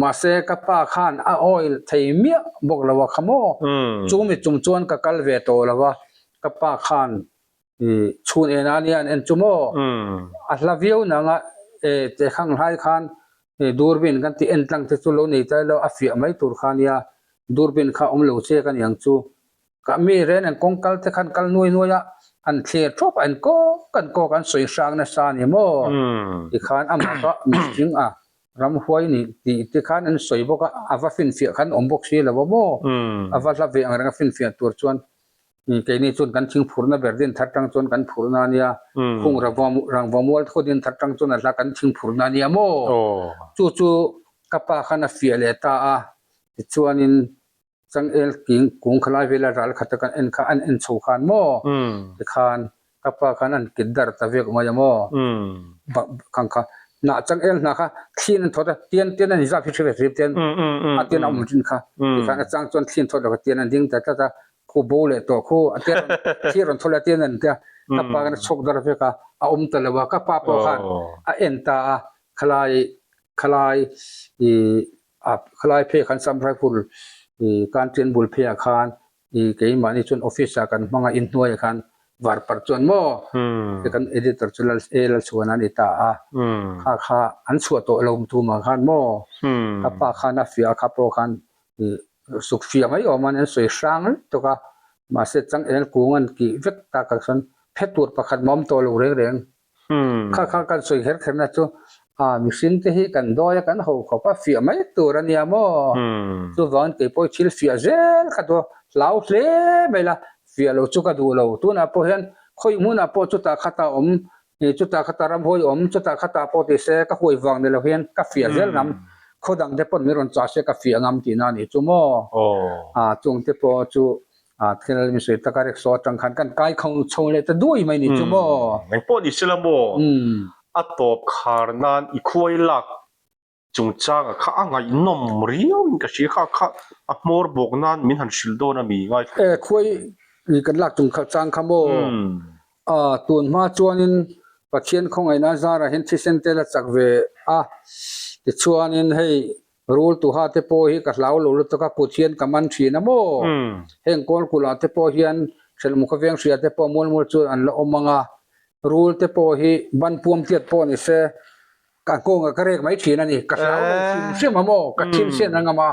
Mahse ka pa khan a oil thei miah bawk lo a kha maw? Chu mi chung chuan ka kal ve tawh lo a ka pa khan I chhun en a nia an en chu maw? A hla viau nang a, e tehkhang hlai khan e durbin kan tih en tlang te chu lo nei ta ilo a fiah mai tur kha nia, durbin kha awm lo che ka ni ang chu. Ka mi ren an kawng kal te khan kal nuai nuai a, an thlir thawp a, an kawk an kawk an sawi hrang nasa a ni maw? Tikhan amah kha mihring a ramhuai ni tih te khan an sawi bawk a, a va finfiah khan awm bawk si lo a maw? A va hla ve ang reng a finfiah tur chuan Keini chuan kan thing phurhna ber din thar tang chuan kan phurhna a nia, khung rangva mual thaw din thar tang chuan a hla kan thing phurhna a nia maw? Chu chu ka pa khan a fiah leh ta a, tichuanin changel king kung khalai vela ral khata kan en kha an en chho khan maw? Tikhan ka pa khan an kit dar ta vek mai a maw? Khang kha hnah changel hnah kha thliin an thawt a, tian tian an inzap hi hre ve hrim tian a tian a awm thin kha, tikhan a chang chuan thliin thawt lo kha tian an ding ta tlat a, Khu bo leh tawh khu a tia rawn thli rawn thaw leh a tia nen tia ka pa khan a chhawk dar vek a, a awm ta lo a, ka pa pawh khan a en ta a, khalai khalai ih a khalai phei khan Sam Rifle ih Kantian bul pheiah khan ih keimahni chuan office ah kan hmang a inhnuaiah khan var parh chuan maw kan editor chu Lal A Lalchhuana a ni ta a, kha kha an chhuah tawh lo tumah khan maw ka pa khan a fiah a kha pawh khan ih suk fiah mai awm a an sawi hrang lutuk a mahse changel kung an kih vek tak ah chuan phe tur pakhat mawm tawh lo reng reng kha kha kan sawi kher kher na chu ah mihring te hi kan dawi a kan ho khawp a fiah mai tur a nia maw chuvangin keipawh thil fiah zel kha chu hlau hle mai la fiah lo chu ka duh lo tunah pawh hian khawi hmunah pawh chutah khatah awm Ni chutah khata ram huai awm, chutah khata pawh ti se ka huai vang ni lo hian ka fiah zel ngam, khaw dang te pawn min rawn chah se ka fiah ngam tihna a nih chu maw? Aw chung te pawh chu thil min sawi taka rickshaw atang khan kan kai kho chho leh ta duai mai ni chu maw? Engpawh ni sela maw? A tawp khar nan i khuai lak Chungchanga kha a ngaihnawm riau in ka hria kha kha a hmawr bawk nan min han hrilh dawn a mi ngaithla. E khuai i kan lak chung kha chang kha maw? A tun hma chuanin Pathian khawngaihna zarah hian thisen te la chak ve a, tichuanin hei rul tuha te pawh hi ka hlau lo lutuk a kut hian ka man thin a maw? Heng kawlkulh ah te pawh hian hrelhmu khawveng hria te pawh mual mual chuan an la awm ang a, rul te pawh hi ban puam tiat pawh ni se Ka nghawngah ka rek mai thin a ni. Ka hlau lo hrim hrim a maw? Ka thil hriat a ngam a.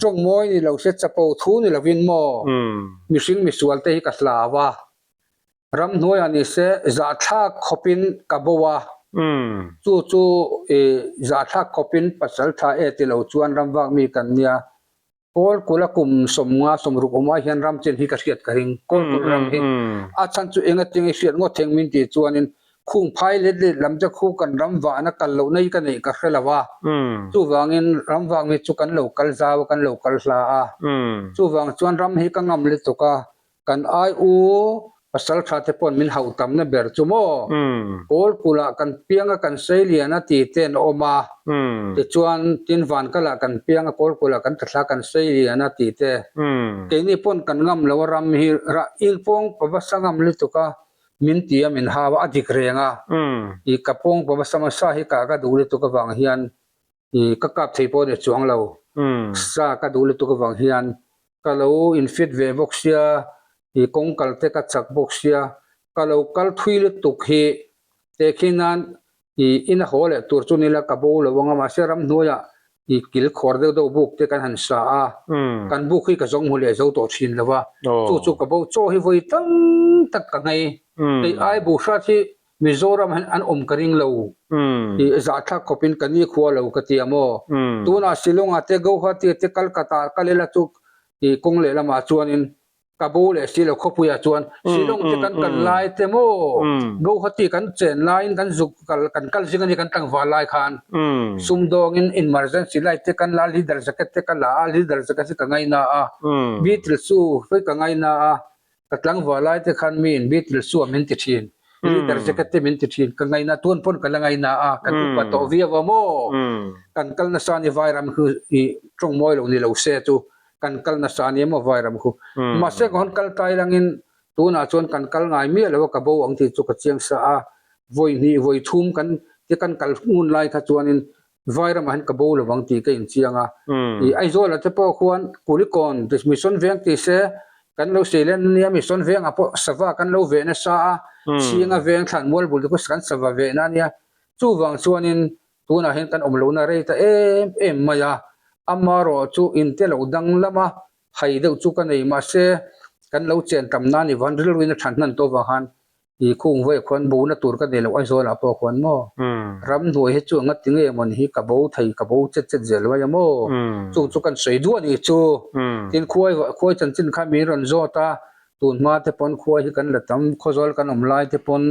Tawng mawi ni lo se chapo thu ni lovin maw? Mihring misual te hi ka hlau a. Ramhnuaiah ni se zahthlak khawpin ka bo a. Chu chu i zahthlak khawpin pasal tha e ti lo chuan ramvak mi kan nia. Kawlkul a kum 50 60 awm ai hian ram chen hi ka hriat ka ring. Kawlkul ram hi a chhan chu enga tinge hriat ngawt theng min tih chuanin khung phai let let lam te khu kan ram vahna kal lohna hi ka neih ka hre lo a. Chuvangin ram vang hi chu kan lo kal zau a, kan lo kal hla a. Chuvang chuan ram hi ka ngam lutuk a, Kan ai u pasal tha te pawn min hauh tamna ber chu maw? Kawl kulh ah kan piang a kan sei lian a ti te an awm a, tichuan tin van kal ah kan piang a kawl kulh ah kan tla thla kan sei lian a ti te. Keini pawn kan ngam lo a ram hi rah il pawng pa va sa ngam lutuk a min ti a min hau a a dik reng a, i ka pawng pa va sa hmasa hi kah ka duh lutuk avang hian I ka kap thei pawh ni chuang lo. Sa ka duh lutuk avang hian ka lo in fit ve bawk sia, i kawng kal te ka chak bawk sia, ka lo kal thui lutuk hi tehkhin nan i in a haw leh tur chu nila ka bo lo ang a, mahse ramhnuaiah i kil khawr deuh deuh buk te kan han sa a, kan buk hi ka zawng hmu leh zo tawh thin lo a, chu chu ka bo chaw hi vawi tam tak ka nghei. Hei ai bu hrat hi Mizoram hian an awm ka ring lo i zahthlak khawpin ka ni khua lo ka ti a maw? Tunah Shillong-ah te, Guwahati-ah te, Calcutta-ah kal ila chu i kawng lehlamah chuanin Ka bo leh si lo khawpuiah chuan Shillong te kan kal lai te maw Guwahati kan chen laiin kan zuk kal kan kal zing a ni kan tlangval lai khan sumdawngin emergency light te kan la a leader jacket te ka la a leader jacket hi ka ngaina a Beetle shoe hi ka ngaina a ka tlangval lai te khan miin Beetle shoe a min ti thin leader jacket te min ti thin ka ngaina tun pawn ka la ngaina a kan upa tawh viau a maw kan kal nasa ni vairam hi ih tawng mawi lo ni lo se chu kan kal nasa a ni emaw vairam khu. Mahse ka hawn kal tai langin tunah chuan kan kal ngai miah lo a ka bo ang tih chu ka chiang sa a, vawi hnih vawi thum kan ti kan kal ngun lai kha chuanin vairamah hian ka bo lo ang tih ka inchiang a. Ih Aizawlah te pawh khuan Kulikawn mission veng ti se kan lo sei len ania mission vengah pawh sava kan lo veh nasa a, chhinga veng thlan mual bul te khu kan sava vehna ania chuvang chuanin Tunah hian kan awm lohna rei ta em em mai a, amarawh chu inte lo dang lama hai deuh chu ka nei mahse kan lo chen tam nan i van rilruin a than hnan tawh vang khan i khung vawi khuan bona tur ka nei loh Aizawlah pawh khuan maw ramhnuai hi chu anga ti nge maw ni hi ka bo thei ka bo chet chet zel mai a maw chung chu kan sawi duah a nih chu tin khuai khuai chanchin kha min rawn zawt a Tun hma te pawn khua hi kan la tam, khawzawl kan awm lai te pawn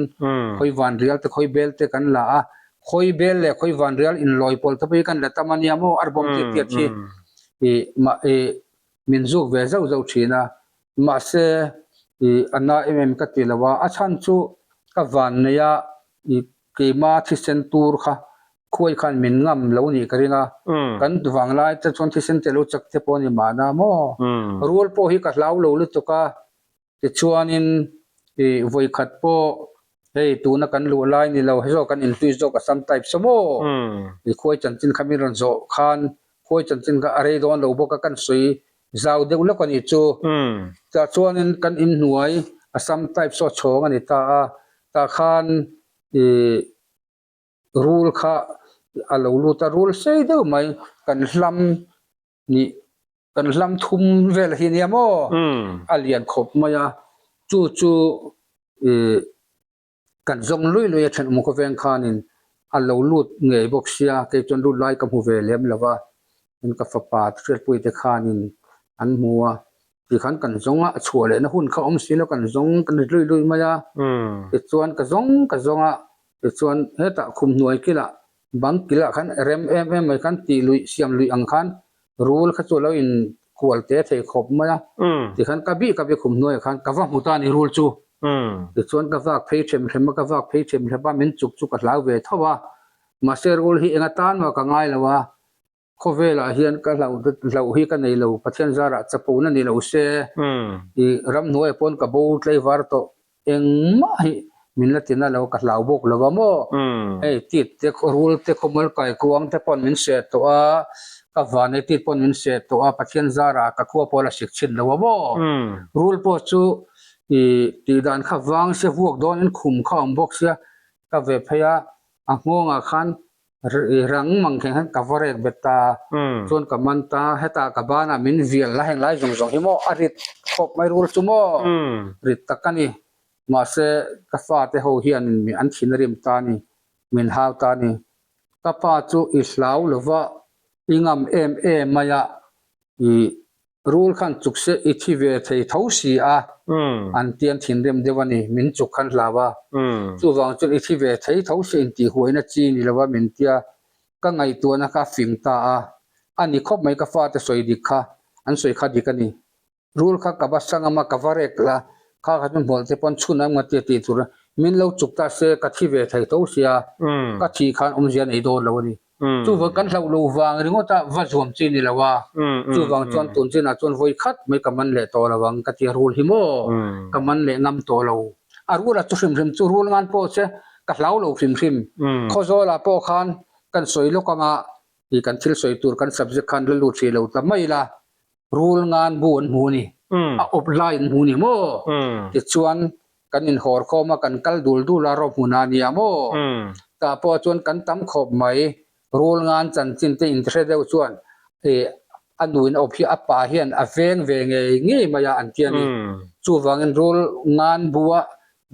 khawi van rial te khawi bel te kan la a, khawi bel leh khawi van rial inlawi pawl te pawh hi kan la tam a nia maw, arbawm tiat tiat hi ih mah ih min zuk ve zauh zauh thin a, mahse ih a na em em ka ti lo a, a chhan chu ka van nei a ih keima thisen tur kha khuai khan min ngam lo nih ka ring a, kan vanglai te chuan thisen te lo chak te pawh a ni mahna maw? Rual pawh hi ka hlau lo lutuk a, tichuanin ih vawikhat pawh hei tuna kan luh lai ni lo he zawk kan inhlui zawk a sam type saw maw? Ih khuai chanchin kha min rawn zawh khan khuai chanchin kha a rei dawn lo bawk a kan sawi zau deuh lawk a nih chu. Tah chuanin kan inhnuai a sam type saw chhawng a ni ta a, tah khan ih Rul kha a lo lut a, rul sei deuh mai kan hlam nih kan hlam thum vel hi nia maw a lian khawp mai a, chu chu ih kan zawng lui lui a thenawm khawveng khanin a lo lut ngei bawk sia kei chuan lut lai ka hmu ve lem lo va, tin ka fapa hriatpui te khanin an hmu a Tikhan kan zawng a, a chhuah lehna hun kha awm si lo, kan zawng kan ri lui lui mai a. Tichuan ka zawng ka zawng a, tichuan hetah khum hnuai kilah bang kilah khan rem em em mai khan tih luih siam luih ang khan rul kha chu a lo in kual te thei khawp mai a. Tikhan ka bih ka bih khum hnuaiah khan ka va hmu ta a ni rul chu. Tichuan ka vak phei them them a, ka vak phei them them a, min chuk chu ka hlau ve tho a. Mahse rul hi eng atan mah ka ngai lo a, Khawvelah hian ka hlauh hlauh hi ka nei lo, Pathian zarah chapona ni lo se, i ramhnuaiah pawn ka bo tlaivar tawh engmah hi min la tina lo, ka hlau bawk lo va maw? Hei tit te rul te khawmual kai kuang te pawn min seh tawh a, ka vanei tit pawn min seh tawh a, Pathian zarah ka khua pawh la sik chhin lo a maw? Rul pawh chu i tihdan kha vang sia vuak dawnin khum kha a awm bawk sia, ka ve phei a, a nghawngah khan Rang mang khen khan ka va rek bet ta chuan ka man ta hetah ka banah min vial la heng lai zawng zawng hi maw a rit khawp mai rul chu maw rit tak a ni mahse ka fate ho hian an thin a rim ta a ni min hau ta a ni ka pa chu i hlau lova i ngam em em mai a i Rul khan chuk se i thi ve thei tho si a, an tian thinrim deuh a ni, min chuk khan hlau a. Chuvang chuan i thi ve thei tho si intih huaina chi ni lo a min tia ka ngaihtuahna kha a fing ta a. A ni khawp mai ka fate sawi dik kha, an sawi kha dik a ni. Rul kha ka va sangam a, ka va rek la, kha kha chu hmawlh te pawn chhun ang matia tih tur a, min lo chuk ta se ka thi ve thei tho sia, ka thih khan awmzia nei dawn lo a ni. Chuvang kan hlauh lo vang ringawt a va zuam chi ni lo a, chuvang chuan tun chinah chuan vawi khat mai ka man leh tawh lo ang ka ti a rul hi maw ka man leh ngam tawh lo. A rul a chu hrim hrim chu rul ngan pawh che ka hlau lo hrim hrim. Khawzawlah pawh khan kan sawi lawk anga ih kan thil sawi tur kan subject khan la lut hrih lo ta mai la, rul ngan bu an hmu a ni, a awp lai an hmu a ni maw? Tichuan kan inhawr khawm a, kan kal dul dul a rawh hmun a nia maw? Tah pawh chuan kan tam khawp mai, rul ngan chanchin te inhre deuh chuan ih a nuin a awp hi a pa hian a veng ve ngei ngei mai a an ti a ni. Chuvangin rul ngan bu a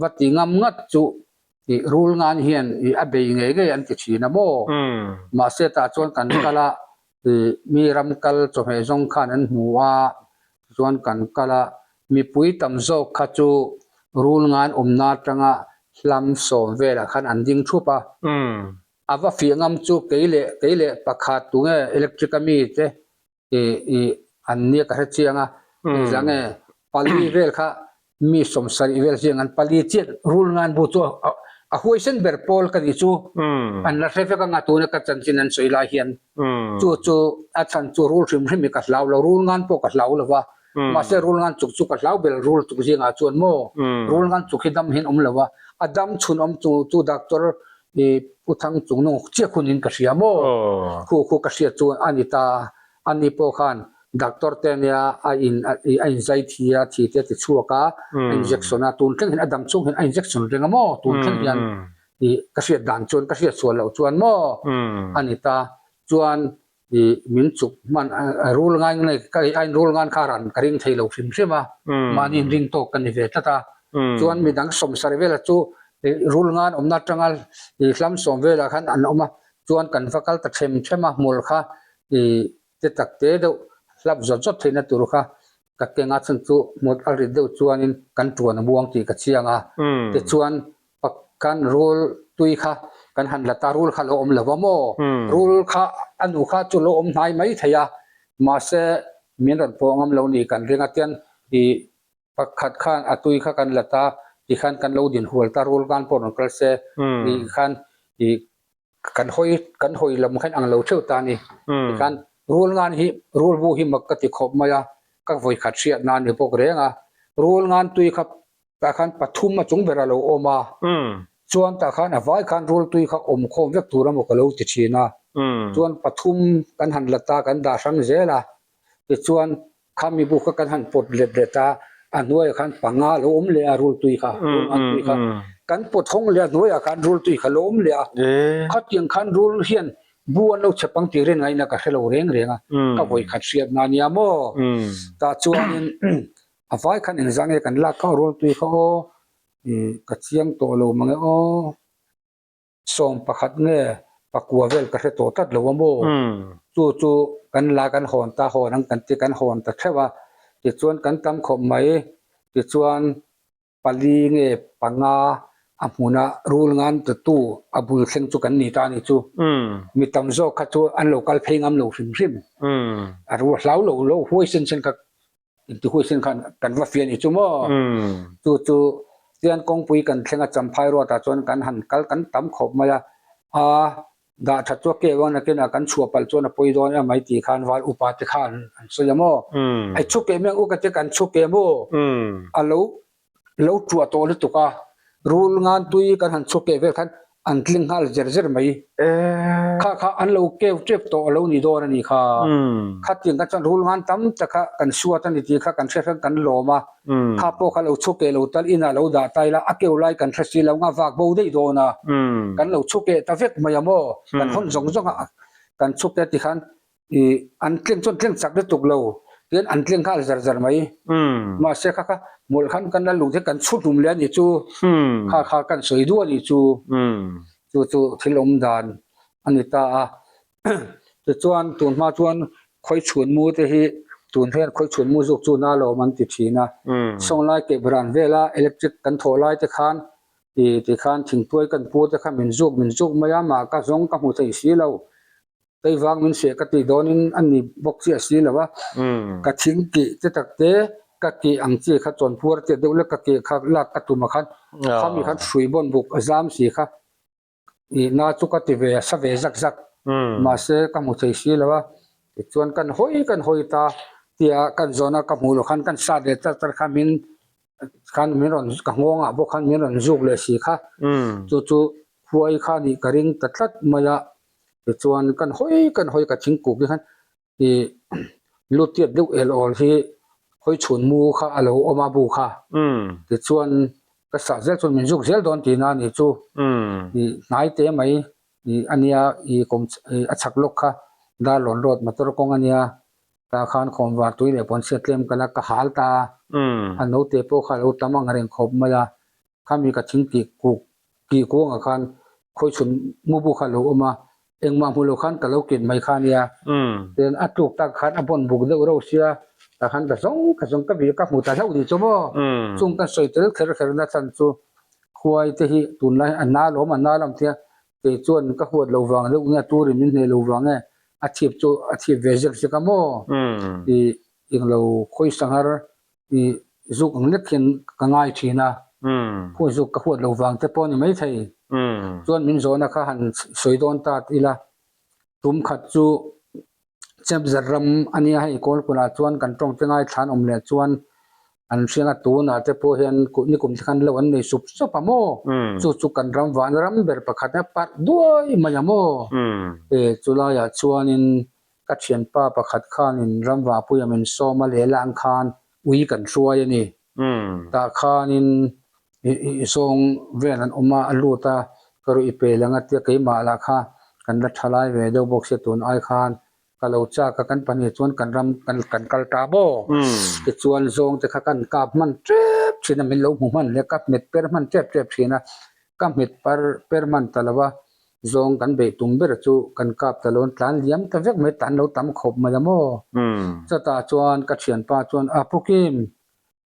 va ti ngam ngat chu ih rul ngan hian ih a bei ngei ngei an ti thin a maw? Mahse tah chuan kan kal a ih mi ram kal chawhmeh zawng khan an hmu a, tichuan kan kal a. Mipui tam zawk kha chu rul ngan awmna atanga hlam sawm velah khan an ding thup a. A va fiah ngam chu kei leh kei leh pakhat tunge electric a mi te ih ih an nia ka hre chiang a, engzah nge pali vel kha mi sawmsarih vel hian an pali chiah rul ngan bu chu a huaisen ber pawl ka nih chu an la hre vek anga tuna ka chanchin an sawi lai hian chu chu a chhan chu rul hrim hrim hi ka hlau lo rul ngan pawh ka hlau lo va mahse rul ngan chuk chu ka hlau ber rul chuk zingah chuan maw rul ngan chuk hi dam hian awm lo va a dam chhun awm chu chu doctor I Pu Thang chung nung chiah hun in ka hria maw? Khu khu ka hriat chu a ni ta. Ani pawh khan doctor te ania a in a in zai thi a, thi te a ti chhuak a, a injection a, tun thleng hian a dam chhung hian a injection reng a maw? Tun thleng hian i ka hriat dan chuan ka hriat sual loh chuan maw a ni ta. Chuan i min chuk hman a rul ngai nge ka a in rul ngan kha ran ka ring thei lo hrim hrim a mahni in ring tawk ka ni ve tlat a chuan midang sawmsarih velah chu i rul ngan awmna atanga i hlam sawm velah khan an awm a chuan kan va kal ta them them a hmul kha i te tak te deuh hlap zawt zawt theihna tur kha ka keng a chhan chu hmul a rit deuh chuanin kan tuan a muang tih ka chiang a tichuan Pakkan rul tui kha kan han la ta, rul kha lo awm lo va maw? Rul kha a nu kha chu lo awm hnai mai thei a, mahse min rawn pawh ngam lo ni kan ring a, tian i pakhat khan a tui kha kan la ta, tikhan kan lo din hual ta, rul khan pawh rawn kal se, ni khan i kan hawi kan hawi lam khan ang lo theuh ta a ni. Tikhan rul ngan hi rul bu hi mak ka ti khawp mai a, ka vawi khat hriat nan ni bawk reng a, rul ngan tui kha tah khan pathum a chung ber a lo awm a, chuan tah khan a vai khan rul tui kha awm khawm vek tur emaw ka lo ti thin a, chuan pathum kan han la ta kan dah hrang zel a, tichuan khami bu kha kan han pawt let let a, a hnuaiah khan panga a lo awm leh a rul tui kha, rul ngan tui kha kan pawt hawng leh a hnuaiah khan rul tui kha lo awm leh a, khatiang khan rul hian bu an lo chhe pang tih rin ngaihna ka hre lo reng reng a, ka vawi khat hriat na nia maw? Tah chuanin A vai khan engzah nge kan lak kha aw rualtui kha aw ih ka chiang tawh lo mange aw 11 nge pakua vel ka hre tawh tlat lo a maw chu chu kan la kan hawn ta hawn ang kan ti kan hawn ta theuh a tichuan kan tam khawp mai tichuan pali nge panga a hmuna rul ngan ta tu a bul thleng chu kan ni ta a ni chu mi tam zawk kha chu an lo kal phei ngam lo hrim hrim a ru hlau lo lo huai sen sen kha Inti huaisen khan kan va fiah ni chu maw? Chu chu tian kawngpui kan thleng a Champhai ruatah chuan kan han kal kan tam khawp mai a, a dah that chu a keu ang nakin a kan chhuah palh chuan a pawi dawn em mai tih khan val upa te khan an sawi a maw? Ai chhuk em em u ka ti kan chhuk em u? A lo lo tuah tawh lutuk a, rul ngan tui kan han chhuk keh vel khan an tling nghal zer zer mai. Kha kha an lo keu tep tawh a lo ni dawn a ni kha. Khatiang kha chuan rul ngan tam tak kha kan suat a ni tih kha kan hre hrang kan lawm a, kha pawh kha lo chhuk keh lo tal inah lo dah ta ila a keu lai kan hre si lo nga vak bo daih dawn a, kan lo chhuk keh ta vek mai a maw, kan hawn zawng zawng a kan chhuk te tikhan I an tleng chuan tleng chak lutuk lo tian an tleng nghal zar zar mai. Mahse kha kha hmawlh khan kan la luh te kan chhut hlum leh a nih chu kha kha kan sawi duh a nih chu chu chu thil awm dan a ni ta a. Tichuan tun hma chuan khawichhun mu te hi tun hian khawichhun mu zuk chu na lawm an ti thin a. Sawnglai keh ran vela electric kan thawh lai te khan i tikhan thingtuai kan pu te kha min zuk min zuk mai a mah ka zawng ka hmu thei si lo. Keivang min hriat ka tih dawnin a ni bawk chiah si lo a, ka thing kih te tak te ka kih ang chi kha chuan puar tiat deuh lek ka kih kha lak ka tum a khan khami khan hrui bawn buk a zam si kha ih na chu ka ti ve a sa ve zak zak mahse ka hmu thei si lo a tichuan kan hawi kan hawi ta tia kan zawna ka hmuh loh khan kan sat leh char char kha min khan min rawn ka nghawngah bawk khan min rawn zuk leh si kha chu chu khuai kha nih ka ring ta tlat mai a. Tichuan kan hawi kan hawi ka thingkuk hi khan ih lu tiat deuh el awl hi hawi chhun mu kha a lo awm a bu kha. Tichuan ka sah zel chuan min zuk zel dawn tihna a nih chu. Ih hnai te mai ih a nia ih kawm ih a chhak lawk kha Darlawn road motor kawng a nia tah khan khawnvar tui leh pawnchhiat tlem ka la ka hal ta a. A naute pawh kha a lo tam ang reng khawp mai a. Khami ka thing tih kuk tih kuangah khan khawichhun mubu kha a lo awm a, engmah hmu lo khan ka lo ken mai kha ania. Tichuan a tluk tak khan a bawn buk deuh reuh sia. Tah khan ka zawng ka zawng ka bih ka hmu ta hlauh nih chu maw. Chung kan sawi tel kher kher na chhan chu khuai te hi tunlai a na lawm a na lam tia kei chuan ka huat lo vang deuh nge turin min hneh lo vang nge a thip chu a thip ve zek zek a maw ih englo khawi sanghar ih zuk ang lek hian ka ngai thin a khawi zuk ka huat lo vang te pawh a ni maithei chuan min zawhna kha han sawi dawn ta ila tum khat chu Chepzar ram a nia hei Kawlkulh ah chuan kan tawng te ngai thlan awm leh chuan an hriang a tunah te pawh hian nikum te khan lo an nei sup sup a maw chu chu kan ram vahna ram ber pakhat a parh duai mai a maw e chulaiah chuanin ka thianpa pakhat khanin ram vahpuia min sawm a lehla ang khan ui kan hruai a ni tah khanin i zawng vel an awm a a lut a ka ruih pe lang a tia keimah lah kha kan la tha lai ve deuh bawk sia tun ai khan ka lo chak a kan pahnih chuan kan ram kan kan kal ta maw tichuan zawng te kha kan kap hman tep thin a min lo hmu hman leh ka hmet per hman tep tep thin a ka hmet par per hman ta lo va zawng kan beih tum ber chu kan kap ta lo an tlan liam ta vek mai tlan lo tam khawp mai a maw chutah chuan ka thianpa chuan a pu Kim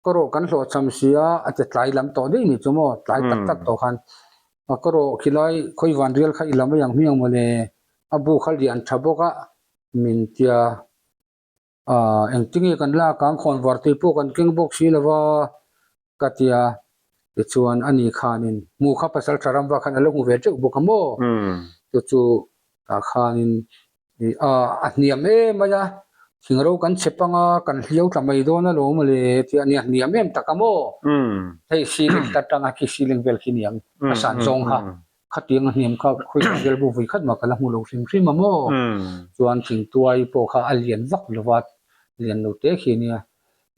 Ka rawh kan hlawhchham si a, a ti tlai lam tawh daih ni chu maw, tlai tak tak tawh khan. A ka rawh khilai khawi van rial kha i la mai ang hmiang maw le, a bu kha lian tha bawk a, min tia ah engtinge kan lak ang khawn var tui pawh kan keng bawk si lo va ka tia tichuan ani khanin hmu kha pasal tha ram vak khan a lo hmu ve teuh bawk a maw chu chu tah khanin Ih a a hniam em mai a, thing ro kan chep anga kan hliau tla mai dawn alawm le tih a nia, hniam em tak a maw? Hei ceiling ta tanga khi ceiling vel khi niang a san zawng kha, khatiang a hniam kha khawi vel vel bu vui khat mah ka la hmu lo hrim hrim a maw? Chuan thingtuai pawh kha a lian vak lo va, lian lo te khi nia.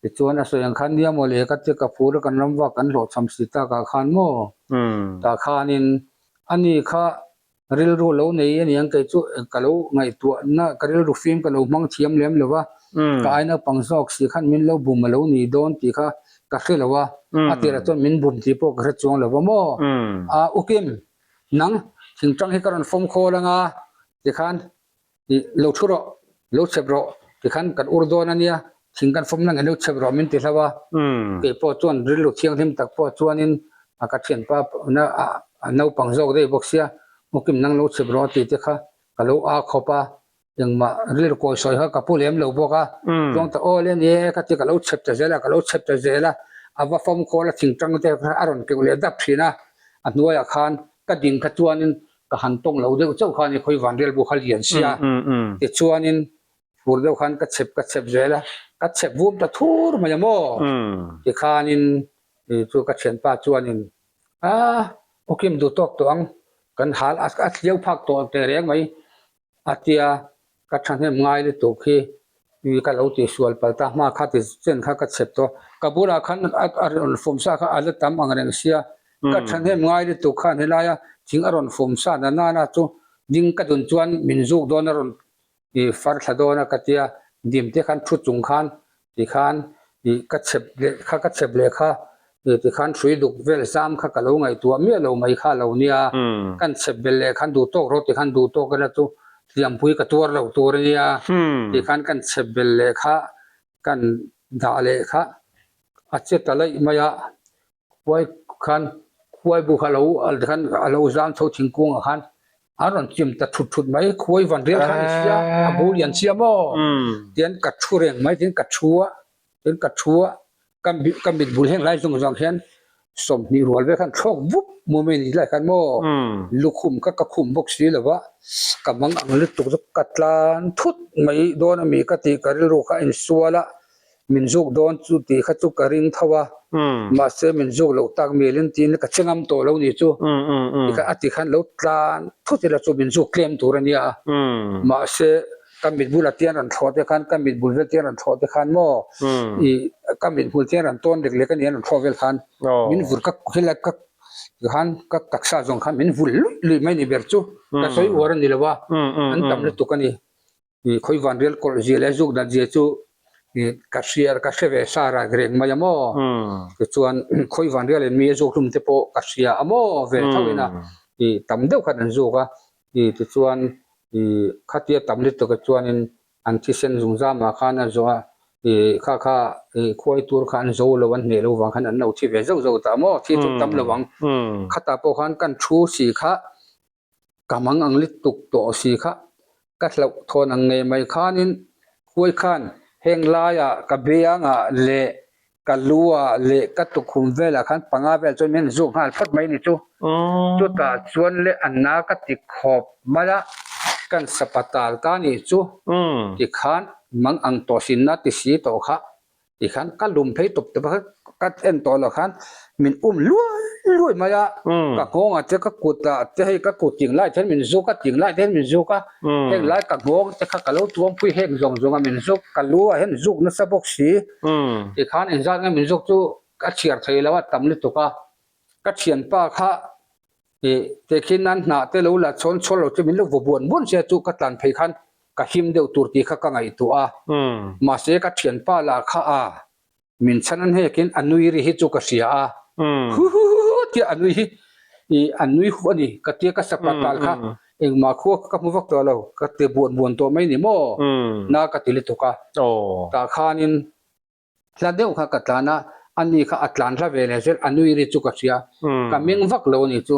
Tichuan a sawi ang khan nia maw le ka tia ka phur a kan ram vak kan hlawhchham si takah khan maw? Tah khanin ani kha Rilru lo nei a niang kei chu ka lo ngaihtuah na ka rilru fim ka lo hmang thiam lem lo va, ka ai naupang zawk si khan min lo bum a lo ni dawn tih kha ka hre lo a, a tirah chuan min bum tih pawh ka hre chuang lo va maw? A Ukim, nang thingtang hi ka rawn fawm khawl anga tikhan Ih, lo thu rawh, lo chep rawh, tikhan kan ur dawn a nia, thing kan fawm na nge lo chep rawh min ti hlauh a. Kei pawh chuan rilru thianghlim tak pawh chuanin a ka thianpa na a naupang zawk daih bawk sia, Mukim nang lo chep rawh a tih te kha ka lo a khawp a, engmah rilru kawi sawi kha ka pu lem lo bawk a, chuang ta aw le ni e ka ti ka lo chep ta zel a, ka lo chep ta zel a, a va fawm khawl a thing tang te kha a rawn keuh leh dap thin a, a hnuaiah khan ka ding kha chuanin ka han tawng lo deuh chauh khan i khawi van rial bu kha lian sia tichuanin fur deuh khan ka chep ka chep zel a ka chep vum ta thur mai a maw tikhanin chu ka thianpa chuanin a awkim duh tawk tawh ang kan hal a thliau phak tawh teh reng mai a tia Ka thahnem ngai lutuk hi ka lo tihsual palh ta hma kha ti chen kha ka chep tawh. Ka bulah khan a rawn fawm sa kha a la tam ang reng sia. Ka thahnem ngai lutuk khan helaia thing a rawn fawm sa na nana chu ding ka dun chuan min zuk dawn a rawn far thla dawn a ka tia dim te khan thu chung khan Tikhan ih ka chep leh kha ka chep leh kha ih tikhan hrui duk vel zam kha ka lo ngaihtuah miah lo mai kha lo nia. Kan chep belh leh khan duh tawk rawh tikhan duh tawk ila chu hliampui ka tuar lo tur a nia. Tikhan kan chep belh leh kha kan dah leh kha a che ta laih mai a. Khuai khan khuai bu kha lo khan a lo zam chho thingkung ah khan an rawn chim ta thut thut mai khuai van rial khan i sia a bu lian sia maw tian ka thu reng mai tin ka thu a tin ka thu a ka ka mit bul heng lai zawng zawng hian 20 rual vel khan thlawk vup mu mai ni lai khan maw lukhum kha ka khum bawk si lo va ka mang ang lutuk chu ka tlan thut mai dawn a mi ka tih ka rilru kha a insual a. Min zuk dawn chu tih kha chu ka ring tho a, mahse min zuk loh tak melin tiin ka che ngam tawh lo ni chu tikhan a ti khan lo tlan thut ila chu min zuk tlem tur a nia, mahse ka mit bulah te an rawn thlawh te khan ka mit bul vel te an rawn thlawh te khan maw ih ka mit hmul te an rawn tawn lek lek a ni an rawn thlawh vel khan min vur ka helai ka tikhan ka taksa zawng khan min vul luih luih mai ni ber chu ka sawi uar a ni lo a, an tam lutuk a ni. Ih khawi van rial kawlh zia leh zuk nat zia chu ih ka hria ka hre ve sa rak reng mai a maw tichuan khawi van rial in mi a zuk hlum te pawh ka hria a maw ve tho in a ih tam deuh khan an zuk a ih tichuan ih khatia tam lutuk ah chuanin an thisen zungzamah khan a zawh a. Ih kha kha ih khuai tur kha an zo lo an hneh lo vang khan an lo thi ve zauh zauh ta maw thi chu tam lo ang. Khatah pawh khan kan thu si kha ka mang ang lutuk tawh si kha ka hlauh thawn ang ngei mai khanin khuai khan heng laiah ka biangah leh ka lu ah leh ka tukhum velah khan panga vel chuan min zuk nghal phawt mai ni chu. Chutah chuan leh a na ka ti khawp mai a, kan sapatal ta ni chu tikhan mang ang tawh sin na ti si tawh kha tikhan ka lum phei tawp tawp a ka en tawh loh khan min um luai luai mai a, ka nghawng ah te ka kut ah te hei ka kut ting lai te hian min zuk a ting lai te hian min zuk a, heng lai ka nghawng te kha ka lo tuam pui heng zawng zawng a min zuk ka lu ah hian zuk nasa bawk si. Tikhan engzat nge min zawk chu ka chhiar thei lo a tam lutuk a, ka thianpa kha ih tehkhin nan hnah te lo la chhawn chhawn lo chu min lo vaw buan buan sia chu ka tlan phei khan ka him deuh tur tih kha ka ngaihtuah a, mahse ka thianpa lah kha a min chhan an hekin a nui ri hi chu ka hria a, huhuhuhu tia a nui hi ih a nui huh a ni ka tia ka sapa tal kha Engmah khua ka hmu vak tawh lo, ka ti buan buan tawh mai ni maw? Na ka ti lutuk a. Tah khanin hla deuh kha ka tlan a, ani kha a tlan hla ve leh zel, a nui ri chu ka hria. Ka meng vak lo a ni chu.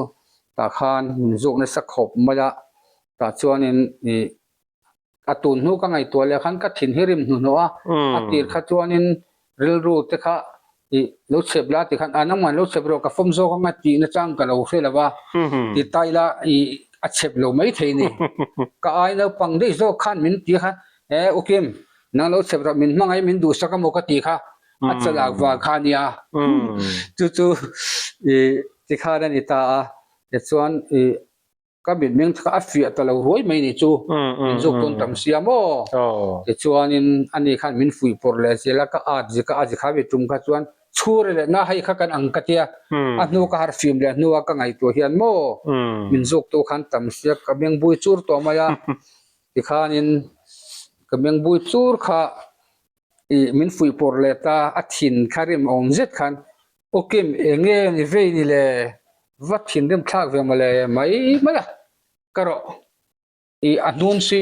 Tah khan min zawk nasa khawp mai a, tah chuanin ih a tun hnu ka ngaihtuah leh khan ka thin hi rim hnuhnawh a, a tir kha chuanin rilru te kha ih lo chhep la ti khan a nangmah lo chhep rawh ka fawm zawk anga tih na chang ka lo hre lo va ti ta ila ih a chhep lo mai thei ni. Ka ai naupang daih zawk khan min ti kha e u Kim nang lo chhep rawh min hmangaih min duhsak amaw ka ti kha a chalak vang kha a nia chu chu ih tikhan a ni ta a tichuan ih Ka mitmeng kha a fiah ta lo ruai mai ni chu min zuk tawn tam sia maw? Tichuanin ani khan min fuih pawrh leh zel a, ka at zik a, a zikha ve tum kha chuan chhur leh na hei kha kan ang ka tia, a hnu ka harh fim leh hnua ka ngaihtuah hian maw min zuk tu khan tam sia ka meng bui chur tawh mai a, tikhanin ka meng bui chur kha ih min fuih pawrh leh ta, a thin kha rim awm zet khan Aw Kim, eng nge ni vei ni le? Va thinrim thlak ve mawle mai mai a, ka rawh. Ih a hnum si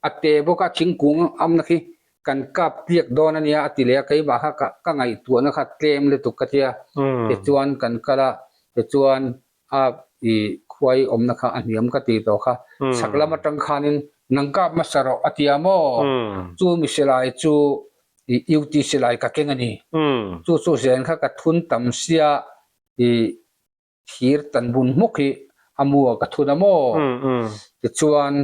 a te bawk a, thingkung amna khi kan kap tliak dawn a nia a ti leh a, keimah kha ka ka ngaihtuahna kha tlem lutuk ka tia, tichuan kan kal a, tichuan a ih khuai awmna kha a hniam ka ti tawh kha, chhak lam atang khanin nang kap hmasa rawh a ti a maw? Chu mi silai chu ih UT silai ka keng a ni. Chu chu zen kha ka thun tam sia ih thir tan bun hmuk hi a mu ah ka thun a maw? Tichuan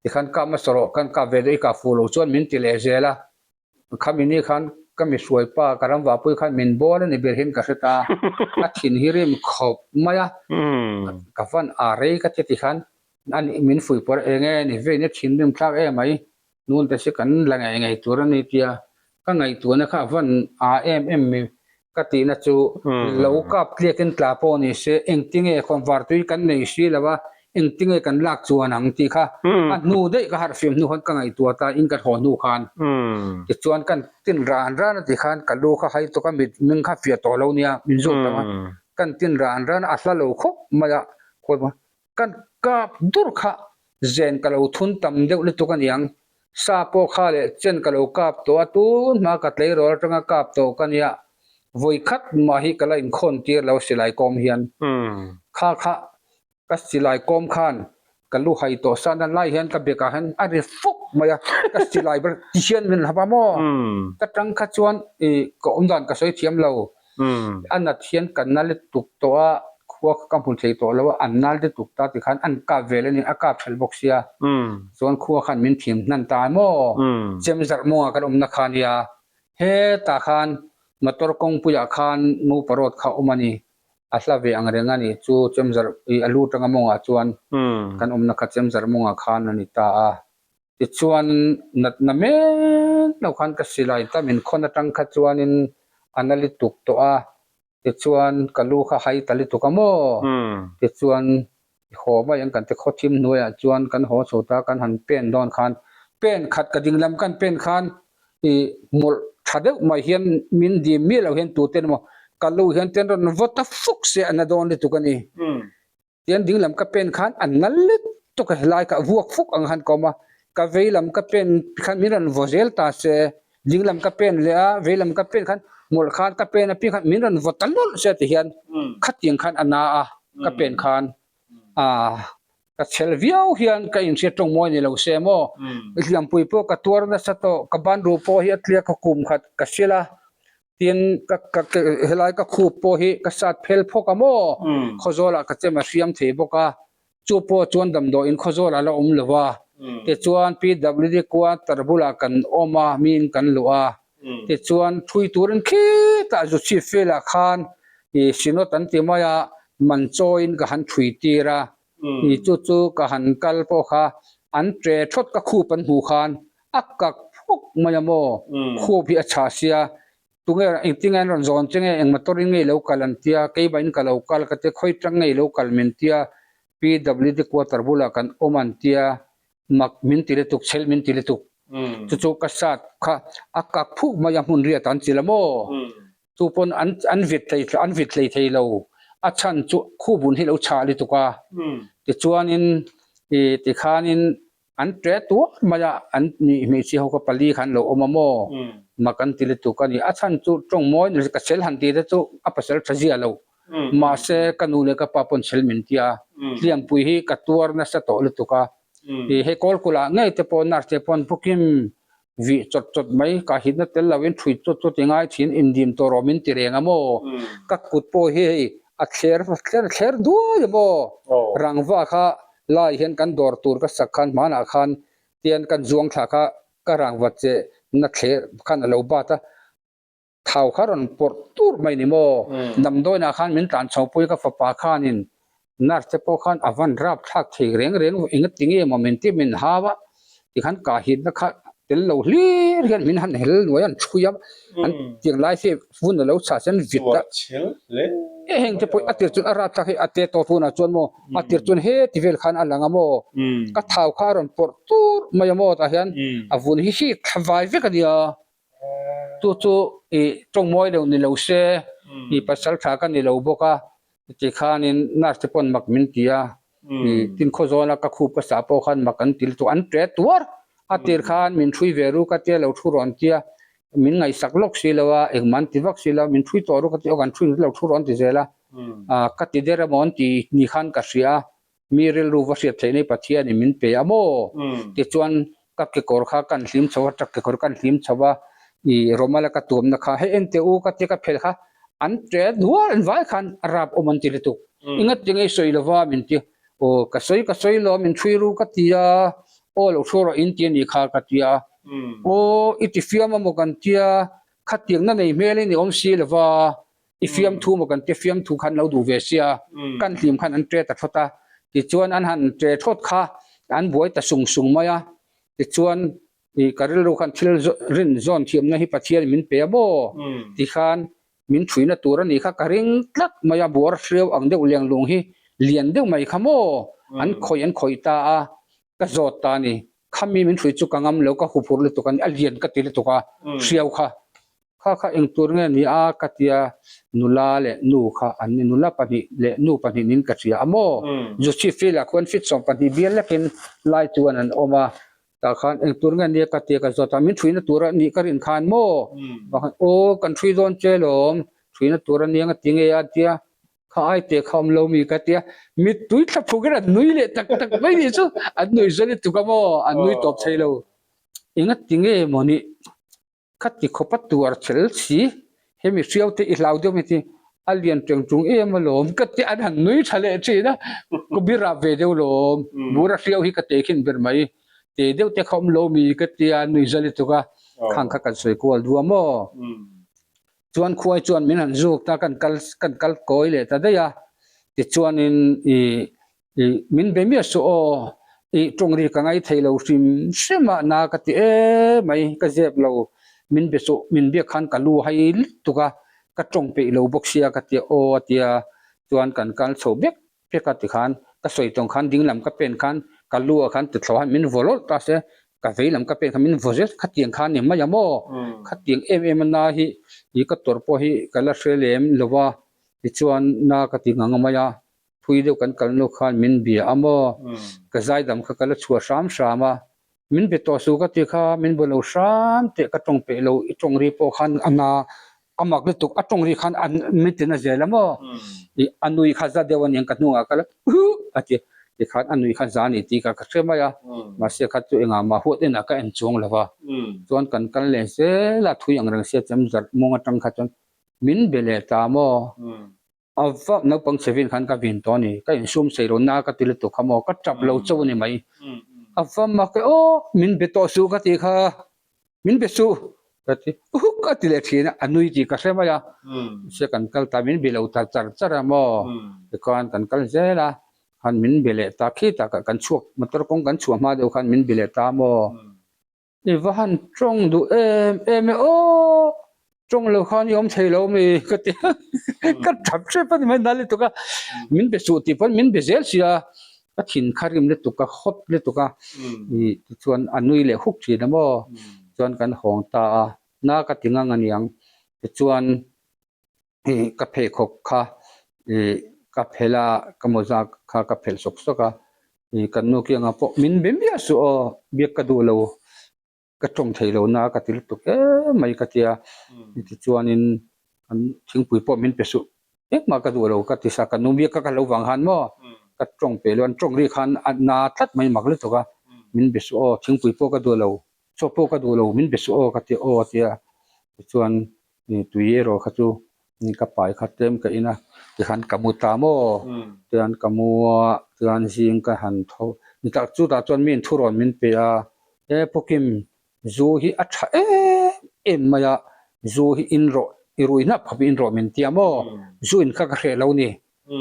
tikhan kap hmasa rawh kan kap ve daih i kah fuh loh chuan min ti leh zel a. Khami ni khan ka mi hruai pa ka ram vahpui khan min bawl a ni ber hian ka hre ta, ka thin hi rim khawp mai a, ka van a rei ka ti tikhan a nih min fuih pawr eng e ni vein a thinrim thlak em mai, nun te si kan la ngei ngei tur a ni tia ka ngaihtuahna kha a van a em em mi ka tihna chu lo kap tliakin tla pawh ni se engtinge khawnvartui kan nei si lo a, engtinge kan lak chuan ang tih kha a hnu daih ka harh fim hnu khan ka ngaihtuah ta in ka thaw hnu khan tichuan kan tin ran ran a ti khan ka lu kha hai tawk a mit ming kha fiah tawh lo nia min zawt tam a kan tin ran ran a hla lo khawp mai a khawi kan kap dur kha zen ka lo thun tam deuh lutuk a niang sa pawh kha leh chen ka lo kap tawh a tun hma ka tleirawl atanga kap tawh ka nia vawi khat mah hi ka la inkhawn tir lo silai kawm hian kha kha Ka silai kawm khan ka lu hai tawh san a lai hian ka bekah hian a ri fuk mai a, ka silai ber ti hian min hap a maw? Ka tang kha chuan ih ka awm dan ka sawi thiam lo, a nat hian ka na lutuk tawh a, khua kha ka hmu thei tawh lo a, an nal lutuk ta tikhan an kap vel a ni, a kap ṭhelh bawk sia, chuan khua khan min thim hnan ta maw? Chem zarh mawngah kan awmna kha nia, hetah khan motor kawngpuiah khan Ngopa road kha a awm a ni, A hla ve ang reng a ni chu Chemzar i a lu tanga mawngah chuan kan awmna kha Chemzar mawngah khan a ni ta a. Tichuan natna men lo khan ka silai ta min khawn atang kha chuanin a na lutuk tawh a, tichuan ka lu kha hai ta lutuk a maw? Tichuan i haw mai ang kan ti khaw thim hnuaiah chuan kan haw chho ta kan han pen dawn khan pen khat ka ding lam kan pen khan i hmawlh tha deuh mai hian min dim miah lo hian tute emaw ka lu hian ten rawn vaw ta fuk se a na dawn lutuk a ni. Tian ding lam ka pen khan a nal lutuk a helai kha vuak fuk ang khan ka awm a, ka vei lam ka pen khan min rawn vaw zel ta se. Dinglam ka pen leh a, veilam ka pen khan hmawlh khan ka pen apiang khan min rawn vaw ta lawlh se ti hian khatiang khan a na a ka pen khan ah ka chhel viau hian ka inhriat tawng mawi ni lo se maw hliampui pawh ka tuar nasa tawh ka ban ruh pawh hi a tliak a kum khat ka sil a tin ka ka helai ka khup pawh hi ka sat phel phawk a maw khawzawl ah ka chem a hriam thei bawk a Chu pawh chuan damdawiin khawzawl a la awm lo a, tichuan PWD quarter bulah kan awm a, miin kan luh a, tichuan thui turin khitah zu chhip velah khan ih Synod an ti mai a, man chawiin ka han thui tir a, ih chu chu ka han kal pawh kha an tre thawt ka khup an hmuh khan a kak phawk mai a maw, khup hi a chhah sia, Tunge engtin nge an rawn zawn che nge eng motor in nge ilo kal an tia keimahin ka lo kal ka tia khawi tang nge ilo kal min tia PWD quarter bulah kan awm an tia mak min ti lutuk chhelh min ti lutuk chu chu ka sat kha a kak phuk mai a hmun riat an chi la maw chu pawn an an vit thei an vit hlei thei lo a chhan chu khu bun hi lo chhah lutuk a tichuanin ih tikhanin An ṭe tuar mai a, an ni hmeichhia ho kha pali kha an lo awm a maw? Mak an ti lutuk a ni. A chhan chu ṭawng mawi ni ka sel han ti te chu a pasal ṭha zia lo. Mahse ka nu leh ka pa pawn sel min ti a, hliampui hi ka tuar nasa tawh lutuk a. Ih hei kawlkul ah ngei te pawh nurse te pawn booking vih chawt chawt mai ka hitna tel loin ṭhui chawt chawt i ngai thin indim tawh rawh min ti reng a maw? Ka kut pawh hi hei a thler thler thler duai a maw? Rangva kha Lai hian kan dawr tur ka sak khan hmanah khan tian kan zuang thla kha ka rangvat che na thler khan a lo bat a, thau kha rawn pawrh tur mai ni maw? Damdawiinah khan min tlan chho pui ka fapa khanin nurse te pawh khan a van rap thlak thei reng reng engati nge maw min ti min hau a tikhan kah hitna kha tel lo hlir hian min han hel nuai a an chhui a an tiang lai hi vun a lo chhah se an vit a e heng te pawh a tir chuan a rap thlak hi a te tawh tunah chuan maw a tir chuan he ti vel khan a lang a maw ka thau kha a rawn pawrh tur mai a maw tah hian a vun hi hi thla vai vek a nia chu chu ih tawng mawi lo ni lo se ih pasal tha ka ni lo bawk a tikhanin nurse te pawn mak min ti a ih tin khaw zawna ka khup ka sah pawh khan mak an ti lutuk an ṭe tuar a tir khan min ṭhui ve ruk a tia lo ṭhu rawn tia min ngaihsak lawk si lo a engmah an ti vak si lo min ṭhui tawh ruk a ti aw kan ṭhui lo ṭhu rawn ti zel a ah ka ti der emaw an ti ni khan ka hria a Mi rilru va hriat theih nei Pathianin min pe a maw? Tichuan ka kekawr kha kan hlim chho a, truck kekawr kan hlim chho a, ih Romala ka tuamna kha hei en teh u ka tia ka phelh kha an ṭe nual an vai khan a rap awm an ti lutuk. Enga ti ngei sawi lova min ti, aw ka sawi ka sawi lo min ṭhui ru ka ti a, aw lo hruai rawh in ti a nih kha ka ti a, aw i ti fiam a maw kan tia, khatiangna nei hmelin i awm si lova, I fiamthu maw kan tia fiamthu khan lo duh ve sia, kan hlim khan an ṭe ta thawt a, tichuan an han ṭe thawt kha an buai ta sung sung mai a, tichuan ih ka rilru khan thil rin zawn thiamna hi Pathian min pe a maw tikhan min ṭhuina tur a nih kha ka ring tlat mai a, buar hriau ang deuh lenglung hi lian deuh mai kha maw an khawih an khawih ta a, ka zawt ta a ni, khami min ṭhui chu ka ngam lo ka huphurh lutuk a ni, a lian ka ti lutuk a hriau kha. Kha kha eng tur nge ni a ka tia nula leh nu kha an ni nula pahnih leh nu pahnih nin ka hria a maw Joseph field ah khuan fit 12 bial lekin lai chuan an awm a tah khan eng tur nge ni a ka tia ka zawt a min thuina tur a nih ka rin khan maw aw kan thui dawn che lawm thuina tur a nia nga ti nge a tia kha ai te kha awm lo mi ka tia mittui thla phuk in an nui leh tak tak mai ni chu an nui zawlh lutuk a maw an nui tawp thei lo enga ti nge maw ni. Ka ti khawp a tuar chel si, hemi hriau te i hlau deuh mai ti, a lian teng tung em alawm ka ti an han nui tha leh thin a, ka bi rap ve deuh lawm, bura hriau hi ka tei khin ber mai, te deuh te kha awm lo mi ka tia nui za lutuk a, khang kha kan sawi kual duh a maw? Chuan khuai chuan min han zuk ta kan kal kan kal kawi leh ta daih a, tichuanin i Ih, min be miah suh aw, ih tawng ri ka ngai thei lo hrim hrim a, na ka ti em mai, ka zep lo, min be suh, min biak khan ka lu hai lutuk a, ka tawng peih lo bawk sia ka ti a aw a tia, chuan kan kal chho bek bek a tikhan ka sawi tawng khan ding lam ka pen khan ka lu ah khan tithlo han min vaw lawlh ta se, ka vei lam ka pen khan min vaw zel khatiang khan ni mai a maw, khatiang em em a na hi ih ka tawrh pawh hi ka la hre lem lo va, tichuan na ka ti ngang mai a. Phui deuh kan kal nu khan min bia a maw? Ka zaidam kha ka la chhuah hram hram a. Min be tawh suh ka ti kha, min bu lo hram teh ka tawng peih lo, i tawng ri pawh khan a na a mak lutuk, a tawng ri khan a min ti na zel a maw? I a nui kha za deuh aniang ka hnungah ka la huh a ti, tikhan a nui kha za a ni tih kha ka hre mai a, mahse kha chu engah mah huat enah ka en chuang lo va, chuan kan kal leh zel a, thui ang reng sia chem zarh mawng atang kha chuan min be leh ta maw? A va naupang chhe vin khan ka vin tawh a ni, ka insum sei lo na ka ti lutuk kha maw, ka tap lo chauh a ni mai. A va mak e aw, min be tawh suh ka ti kha, min be suh ka ti huk a ti leh thin a, a nui tih ka hre mai a, mahse kan kal ta min be lo ta char char a maw, tikhan kan kal zel a, khan min be leh ta khi tak ah kan chhuak motor kawng kan chhuah hma deuh khan min be leh ta maw. I va han tawng duh em em e aw, tawng lo khan i awm thei lo mi ka ti a, ka tap hrep a ni mai nal lutuk a, min be suh tih pawn min be zel sia, ka thin kha rim lutuk ka hawt lutuk a, ih tichuan a nui leh huk thin a maw, chuan kan hawng ta a, na ka ti ngang aniang tichuan ih ka pheikhawk kha ih ka phelh a, ka mawza kha ka phelh sawk sawk a, ih kan nu kiangah pawh min be miah suh aw, biak ka duh lo, ka tawng thei lo na ka ti lutuk em mai ka tia, tichuanin kan thingpui pawh min pe suh, engmah ka duh lo ka ti sa, kan nu biak kha ka lo vang khan maw ka tawng pe lo, an tawng ri khan a na tlat mai mak lutuk a, min be suh aw, thingpui pawh ka duh lo, chaw pawh ka duh lo, min be suh aw ka ti aw a tia, tichuan Tui erawh kha chu ka pai kha tlem ka in a, tikhan ka mu ta maw? Tichuan ka mu a, chuan zing ka han tho tak chutah chuan mi in thurawn min pe a, he Pukim zu hi a tha em em mai a, zu hi in rawh i rui hnap khawp in rawh min ti a maw? Zu in kha ka hreh lo ni.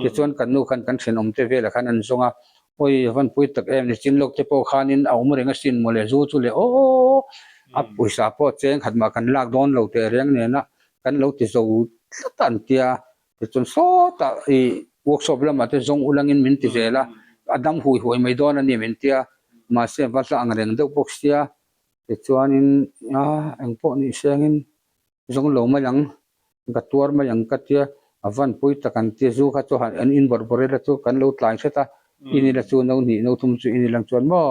Tichuan kan nu khan kan thenawm te velah khan an zawng a, awi a van pui tak em, nichin lawk te pawh khanin a awm reng asin mawle zu chu le aw a pawisa pawh cheng khat mah kan lak dawn lo teh reng nena kan lo ti zo tlat a an tia, tichuan sawtah ih workshop lamah te zawng ulangin min ti zel a, a dam hui huai mai dawn a ni min tia, mahse va hla ang reng deuh bawk sia, tichuanin a engpawh ni sengin Zawng lo mai ang, ka tuar mai ang ka tia, a van pui tak an tia, zu kha chu han an in bawrh bawrh ila chu kan lo tlai hret a, in ila chu no hnih no thum chu in ilang chuan maw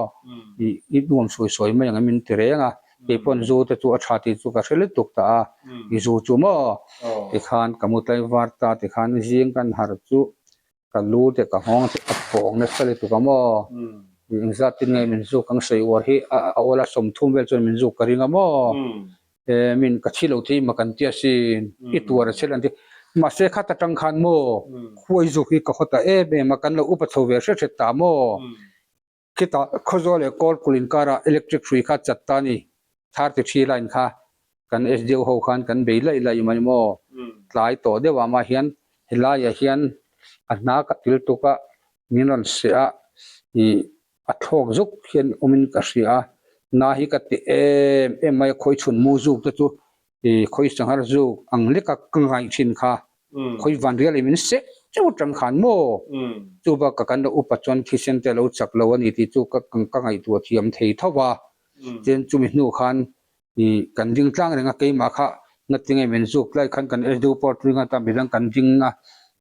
ih i nuam sawi sawi mai ang em in ti reng a, kei pawn zu te chu a tha tih chu ka hre lutuk ta a, i zu chu maw tikhan ka mu tlai var ta tikhan zing kan harh chu ka lu te ka nghawng te ka pawng nasa lutuk a maw ih engzat tin nge min zuk ang sawi uar hi a awla 30 vel chuan min zuk ka ring a maw e min ka thi lo thei mak an ti asin i tuar a chhel an ti mahse khat atang khan maw khuai zuk hi ka haw ta em em a kan lo upa chho ve hret hret ta maw. Khitah Khawzawl leh Kawlkulh inkarah electric hrui kha chat ta a ni. Thar ti thi line kha kan SDO ho khan kan bei laih laih mai maw? Tlai tawh deuh ah mah hian helaiah hian a hna ka til tuk a, min rawn seh a, ih a thlawk zuk hian awmin ka hria a, na hi ka ti em em mai a, khawi chhun mu zuk te chu ih khawi sanghar zuk ang leka ka ngaih thin kha khawi van rial in min seh cheu tang khan maw chu bakah kan lo upa chuan thisen te a lo chak lo a ni tih chu ka ka ngaihtuah thiam thei tho va chuan chumi hnu khan ih kan ding tlang reng a keimah kha ngatinge min zuk lai khan kan SDO pawh a tling a ta midang kan ding a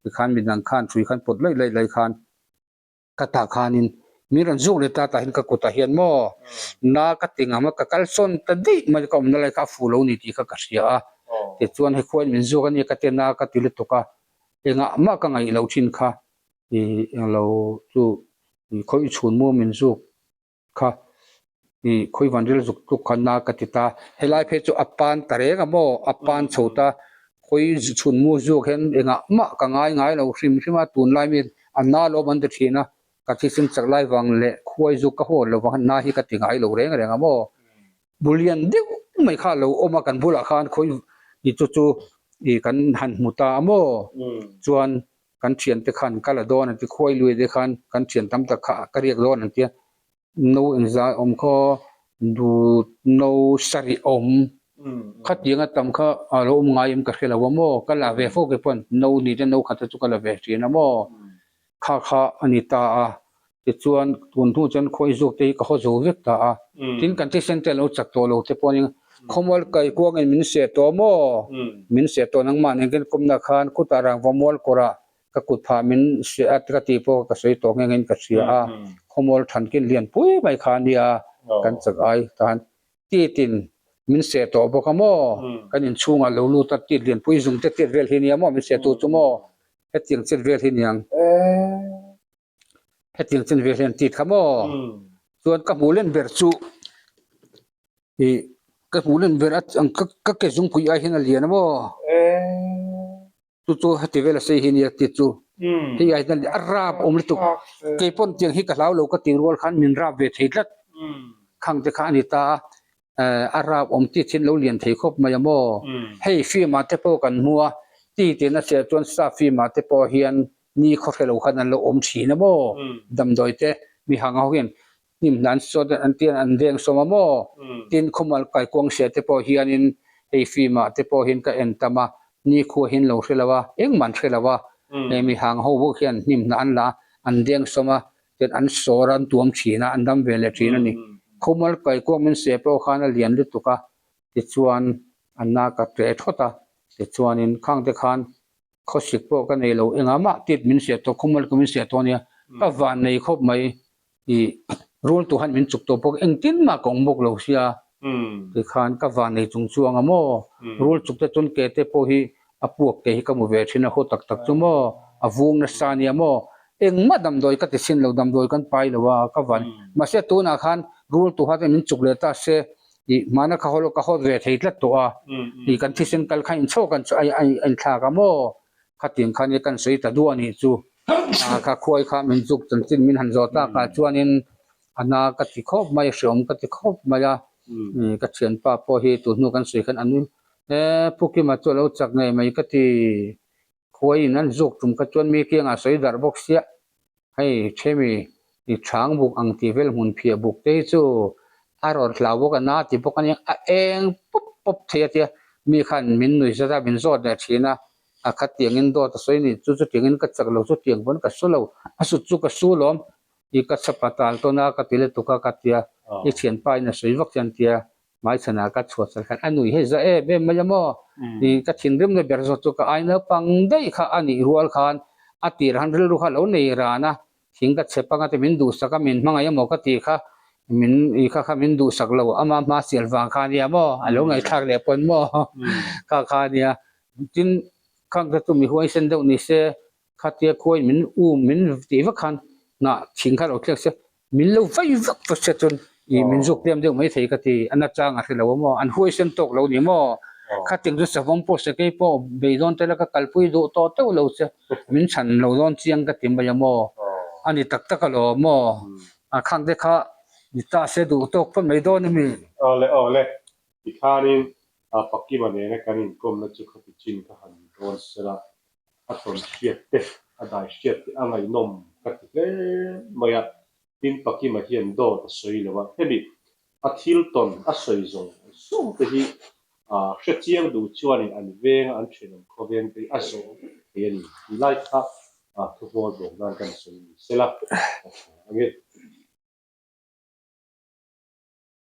tikhan midang khan hrui khan pawt laih laih lai khan. Ka tah khanin min rawn zuk leh ta tah hian ka kutah hian maw na ka ti ngam a, ka kal sawn ta daih mai ka awmna lai kha a fuh lo ni tih kha ka hria a, tichuan he khuain min zuk a nia ka ti a, na ka ti lutuk a, engah mah ka ngaih loh thin kha ih englo chu ih khawi chhun maw min zuk kha ih khawi van ril zuk tluk kha na ka ti ta, helai phei chu a pan ta reng a maw a pan chho ta khawi chhun mu zuk hian engah mah ka ngai ngai lo hrim hrim a tunlai mi a na lawm an ti thin a ka thisen chak lai vang leh khuai zuk ka hawn lo vang na hi ka ti ngai lo reng reng a maw bulian deuh mai kha a lo awm a kan bulah khan khawi ih chu chu ih kan han hmu ta a maw chuan kan thiante khan ka la dawn an ti, khuai lui te khan kan thian tam tak kha ka riak dawn an tia, no engzai awm khaw dut no sarih awm khatiang a tam kha a lo awm ngai em ka hre lo a maw, ka la ve fo ke pawn no ni te no khat te chu ka la ve thin a maw, kha kha a ni ta a. Tichuan tun hnu chuan khawi zuk te hi ka haw zo vek ta a, tin kan thisen te a lo chak tawh lo te pawh ania khawmual kai kuangin min seh tawh maw? Min seh tawh nangmah nen khan kawmna khan khutah rangva mual kawrah ka kut phah min seh a ka tih pawh ka sawi tawh nghe nghein ka hria a, khawmual than kin lian pui mai kha ania. Kan chak ai tan titin min seh tawh bawk a maw? Kan inchhungah lo lut a tit lianpui zung te tit vel hi nia maw min seh tu chu maw? Hetiang chet vel hi niang. Hetiang chen vel hian tit kha maw? Chuan ka hmuh len ber chu ih ka hmuh len ber a ang ka ka ke zungpui ai hian a lian a maw? Chu chu heti vel a sei hi nia tit chu. Hei ai hian a rap awm lutuk. Keipawn tiang hi ka hlau lo ka tih rual khan min rap ve thei tlat. Khang te kha a ni ta a. A rap awm tit hian lo lian thei khawp mai a maw? Hei film ah te pawh kan hmu a, ti tiin a hriat chuan sap film ah te pawh hian ni khaw hre lo khan an lo awm thin a maw? Damdawi te mi hang ho hian hnim hna an sawt an ti an veng sawm a maw? Tin khawmual kaikuang hria te pawh hianin hei film ah te pawh hian ka en tam a, ni khua hian lo hre lo a, engmah an hre lo a, hei mi hang ho bawk hian hnim hna an la a, an deng sawm a, chuan an sawr a, an tuam thin a, an dam ve leh thin a ni. Khawmual kaikuang min seh pawh khan a lian lutuk a, tichuan a na ka tle thawt a, tichuanin khang te khan Khawsik pawh ka nei lo, engah mah tit min siah tawh, khawmual ka min siah tawh ania, ka van nei khawp mai i rul tu han min chuk tawh bawk, engtin mah ka awm bawk lo sia tikhan ka van nei chung chuang a maw, rul chuk te chuan ke te pawh hi a puak ke hi ka hmu ve thin a, haw tak tak chu maw a vung nasa ania maw, engmah damdawi ka ti chhin lo, damdawi kan pai lo a ka van, mahse tunah khan rul tu kha te min chuk leh ta se I hmana ka haw ka hawt ve thei tlat tawh a, i kan thisen kal kha inchho kan a inthlak a maw? Khatiang khan i kan sawi ta duah a nih chu. Kha khuai kha min zuk chanchin min han zawh tak ah chuanin a na ka ti khawp mai, hreawm ka ti khawp mai a, ka thianpa pawh hi tun hnu kan sawi khan a nui e, Pu Kima chu a lo chak ngei mai ka ti. Khuaiin an zuk tum kha chuan mi kiangah sawi darh bawk sia, hei Themi i chhang buk ang tih vel hmun phiah buk te hi chu a rawn hlau bawk a na ti bawk a nia, a eng pawp pawp thei a tia mi khan min nui zat a min zawt leh thin a, a khatiangin dawt a sawi ni chu chutiangin ka chak lo chutiang pawn ka su lo, a sut chu ka su lawm i ka chhapa tal tawn a ka ti lutuk a ka tia i thianpa in a sawi vak hian tia Hmaichhanah ka chhuah chhan khan a nui hei za em em mai a maw? Ih ka thinrim na ber zawk chu ka ai naupang daih kha a nih rual khan a tir han rilru kha lo nei ran a, thing ka chep anga te min duhsak a min hmangaih emaw ka tih kha min ih kha kha min duhsak lo ama hma sial vang kha ania maw? A lo ngaihthlak leh pawn maw? Kha kha ania tin khang te chu mi huaisen deuh ni se khatia khuain min um min tih vak khan hnah thing kha lo thlek se Min lo vai vak vak se chuan ih min zuk tlem deuh mai thei ka ti, a nachang a hre lo a maw, an huaisen tawk lo ni maw, khatiang chu savawm pawh se kei pawh beidawn te la ka kalpui duh tawh teuh lo che, min chhan lo dawn chiang ka ti mai a maw, a ni tak tak alawm maw, a khang te kha ni ta se duh tawk phawt mai dawn a mi. Awle awle, tikhanin Pakima nena kan inkawmna chu khati chin ka han dawn sela, a tawn hriat te, a dai hriat te a ngaihnawm ka ti hle mai a, tin Pakima hian dawt a sawi lo a, hemi a thil tawn a sawi zawng zawng te hi hre chiang duh chuanin an venga an thenawm khawveng te hi a zawh vek thei a ni tih lai kha thuhmawl bawk nan kan sawi ni sela ka tha ange.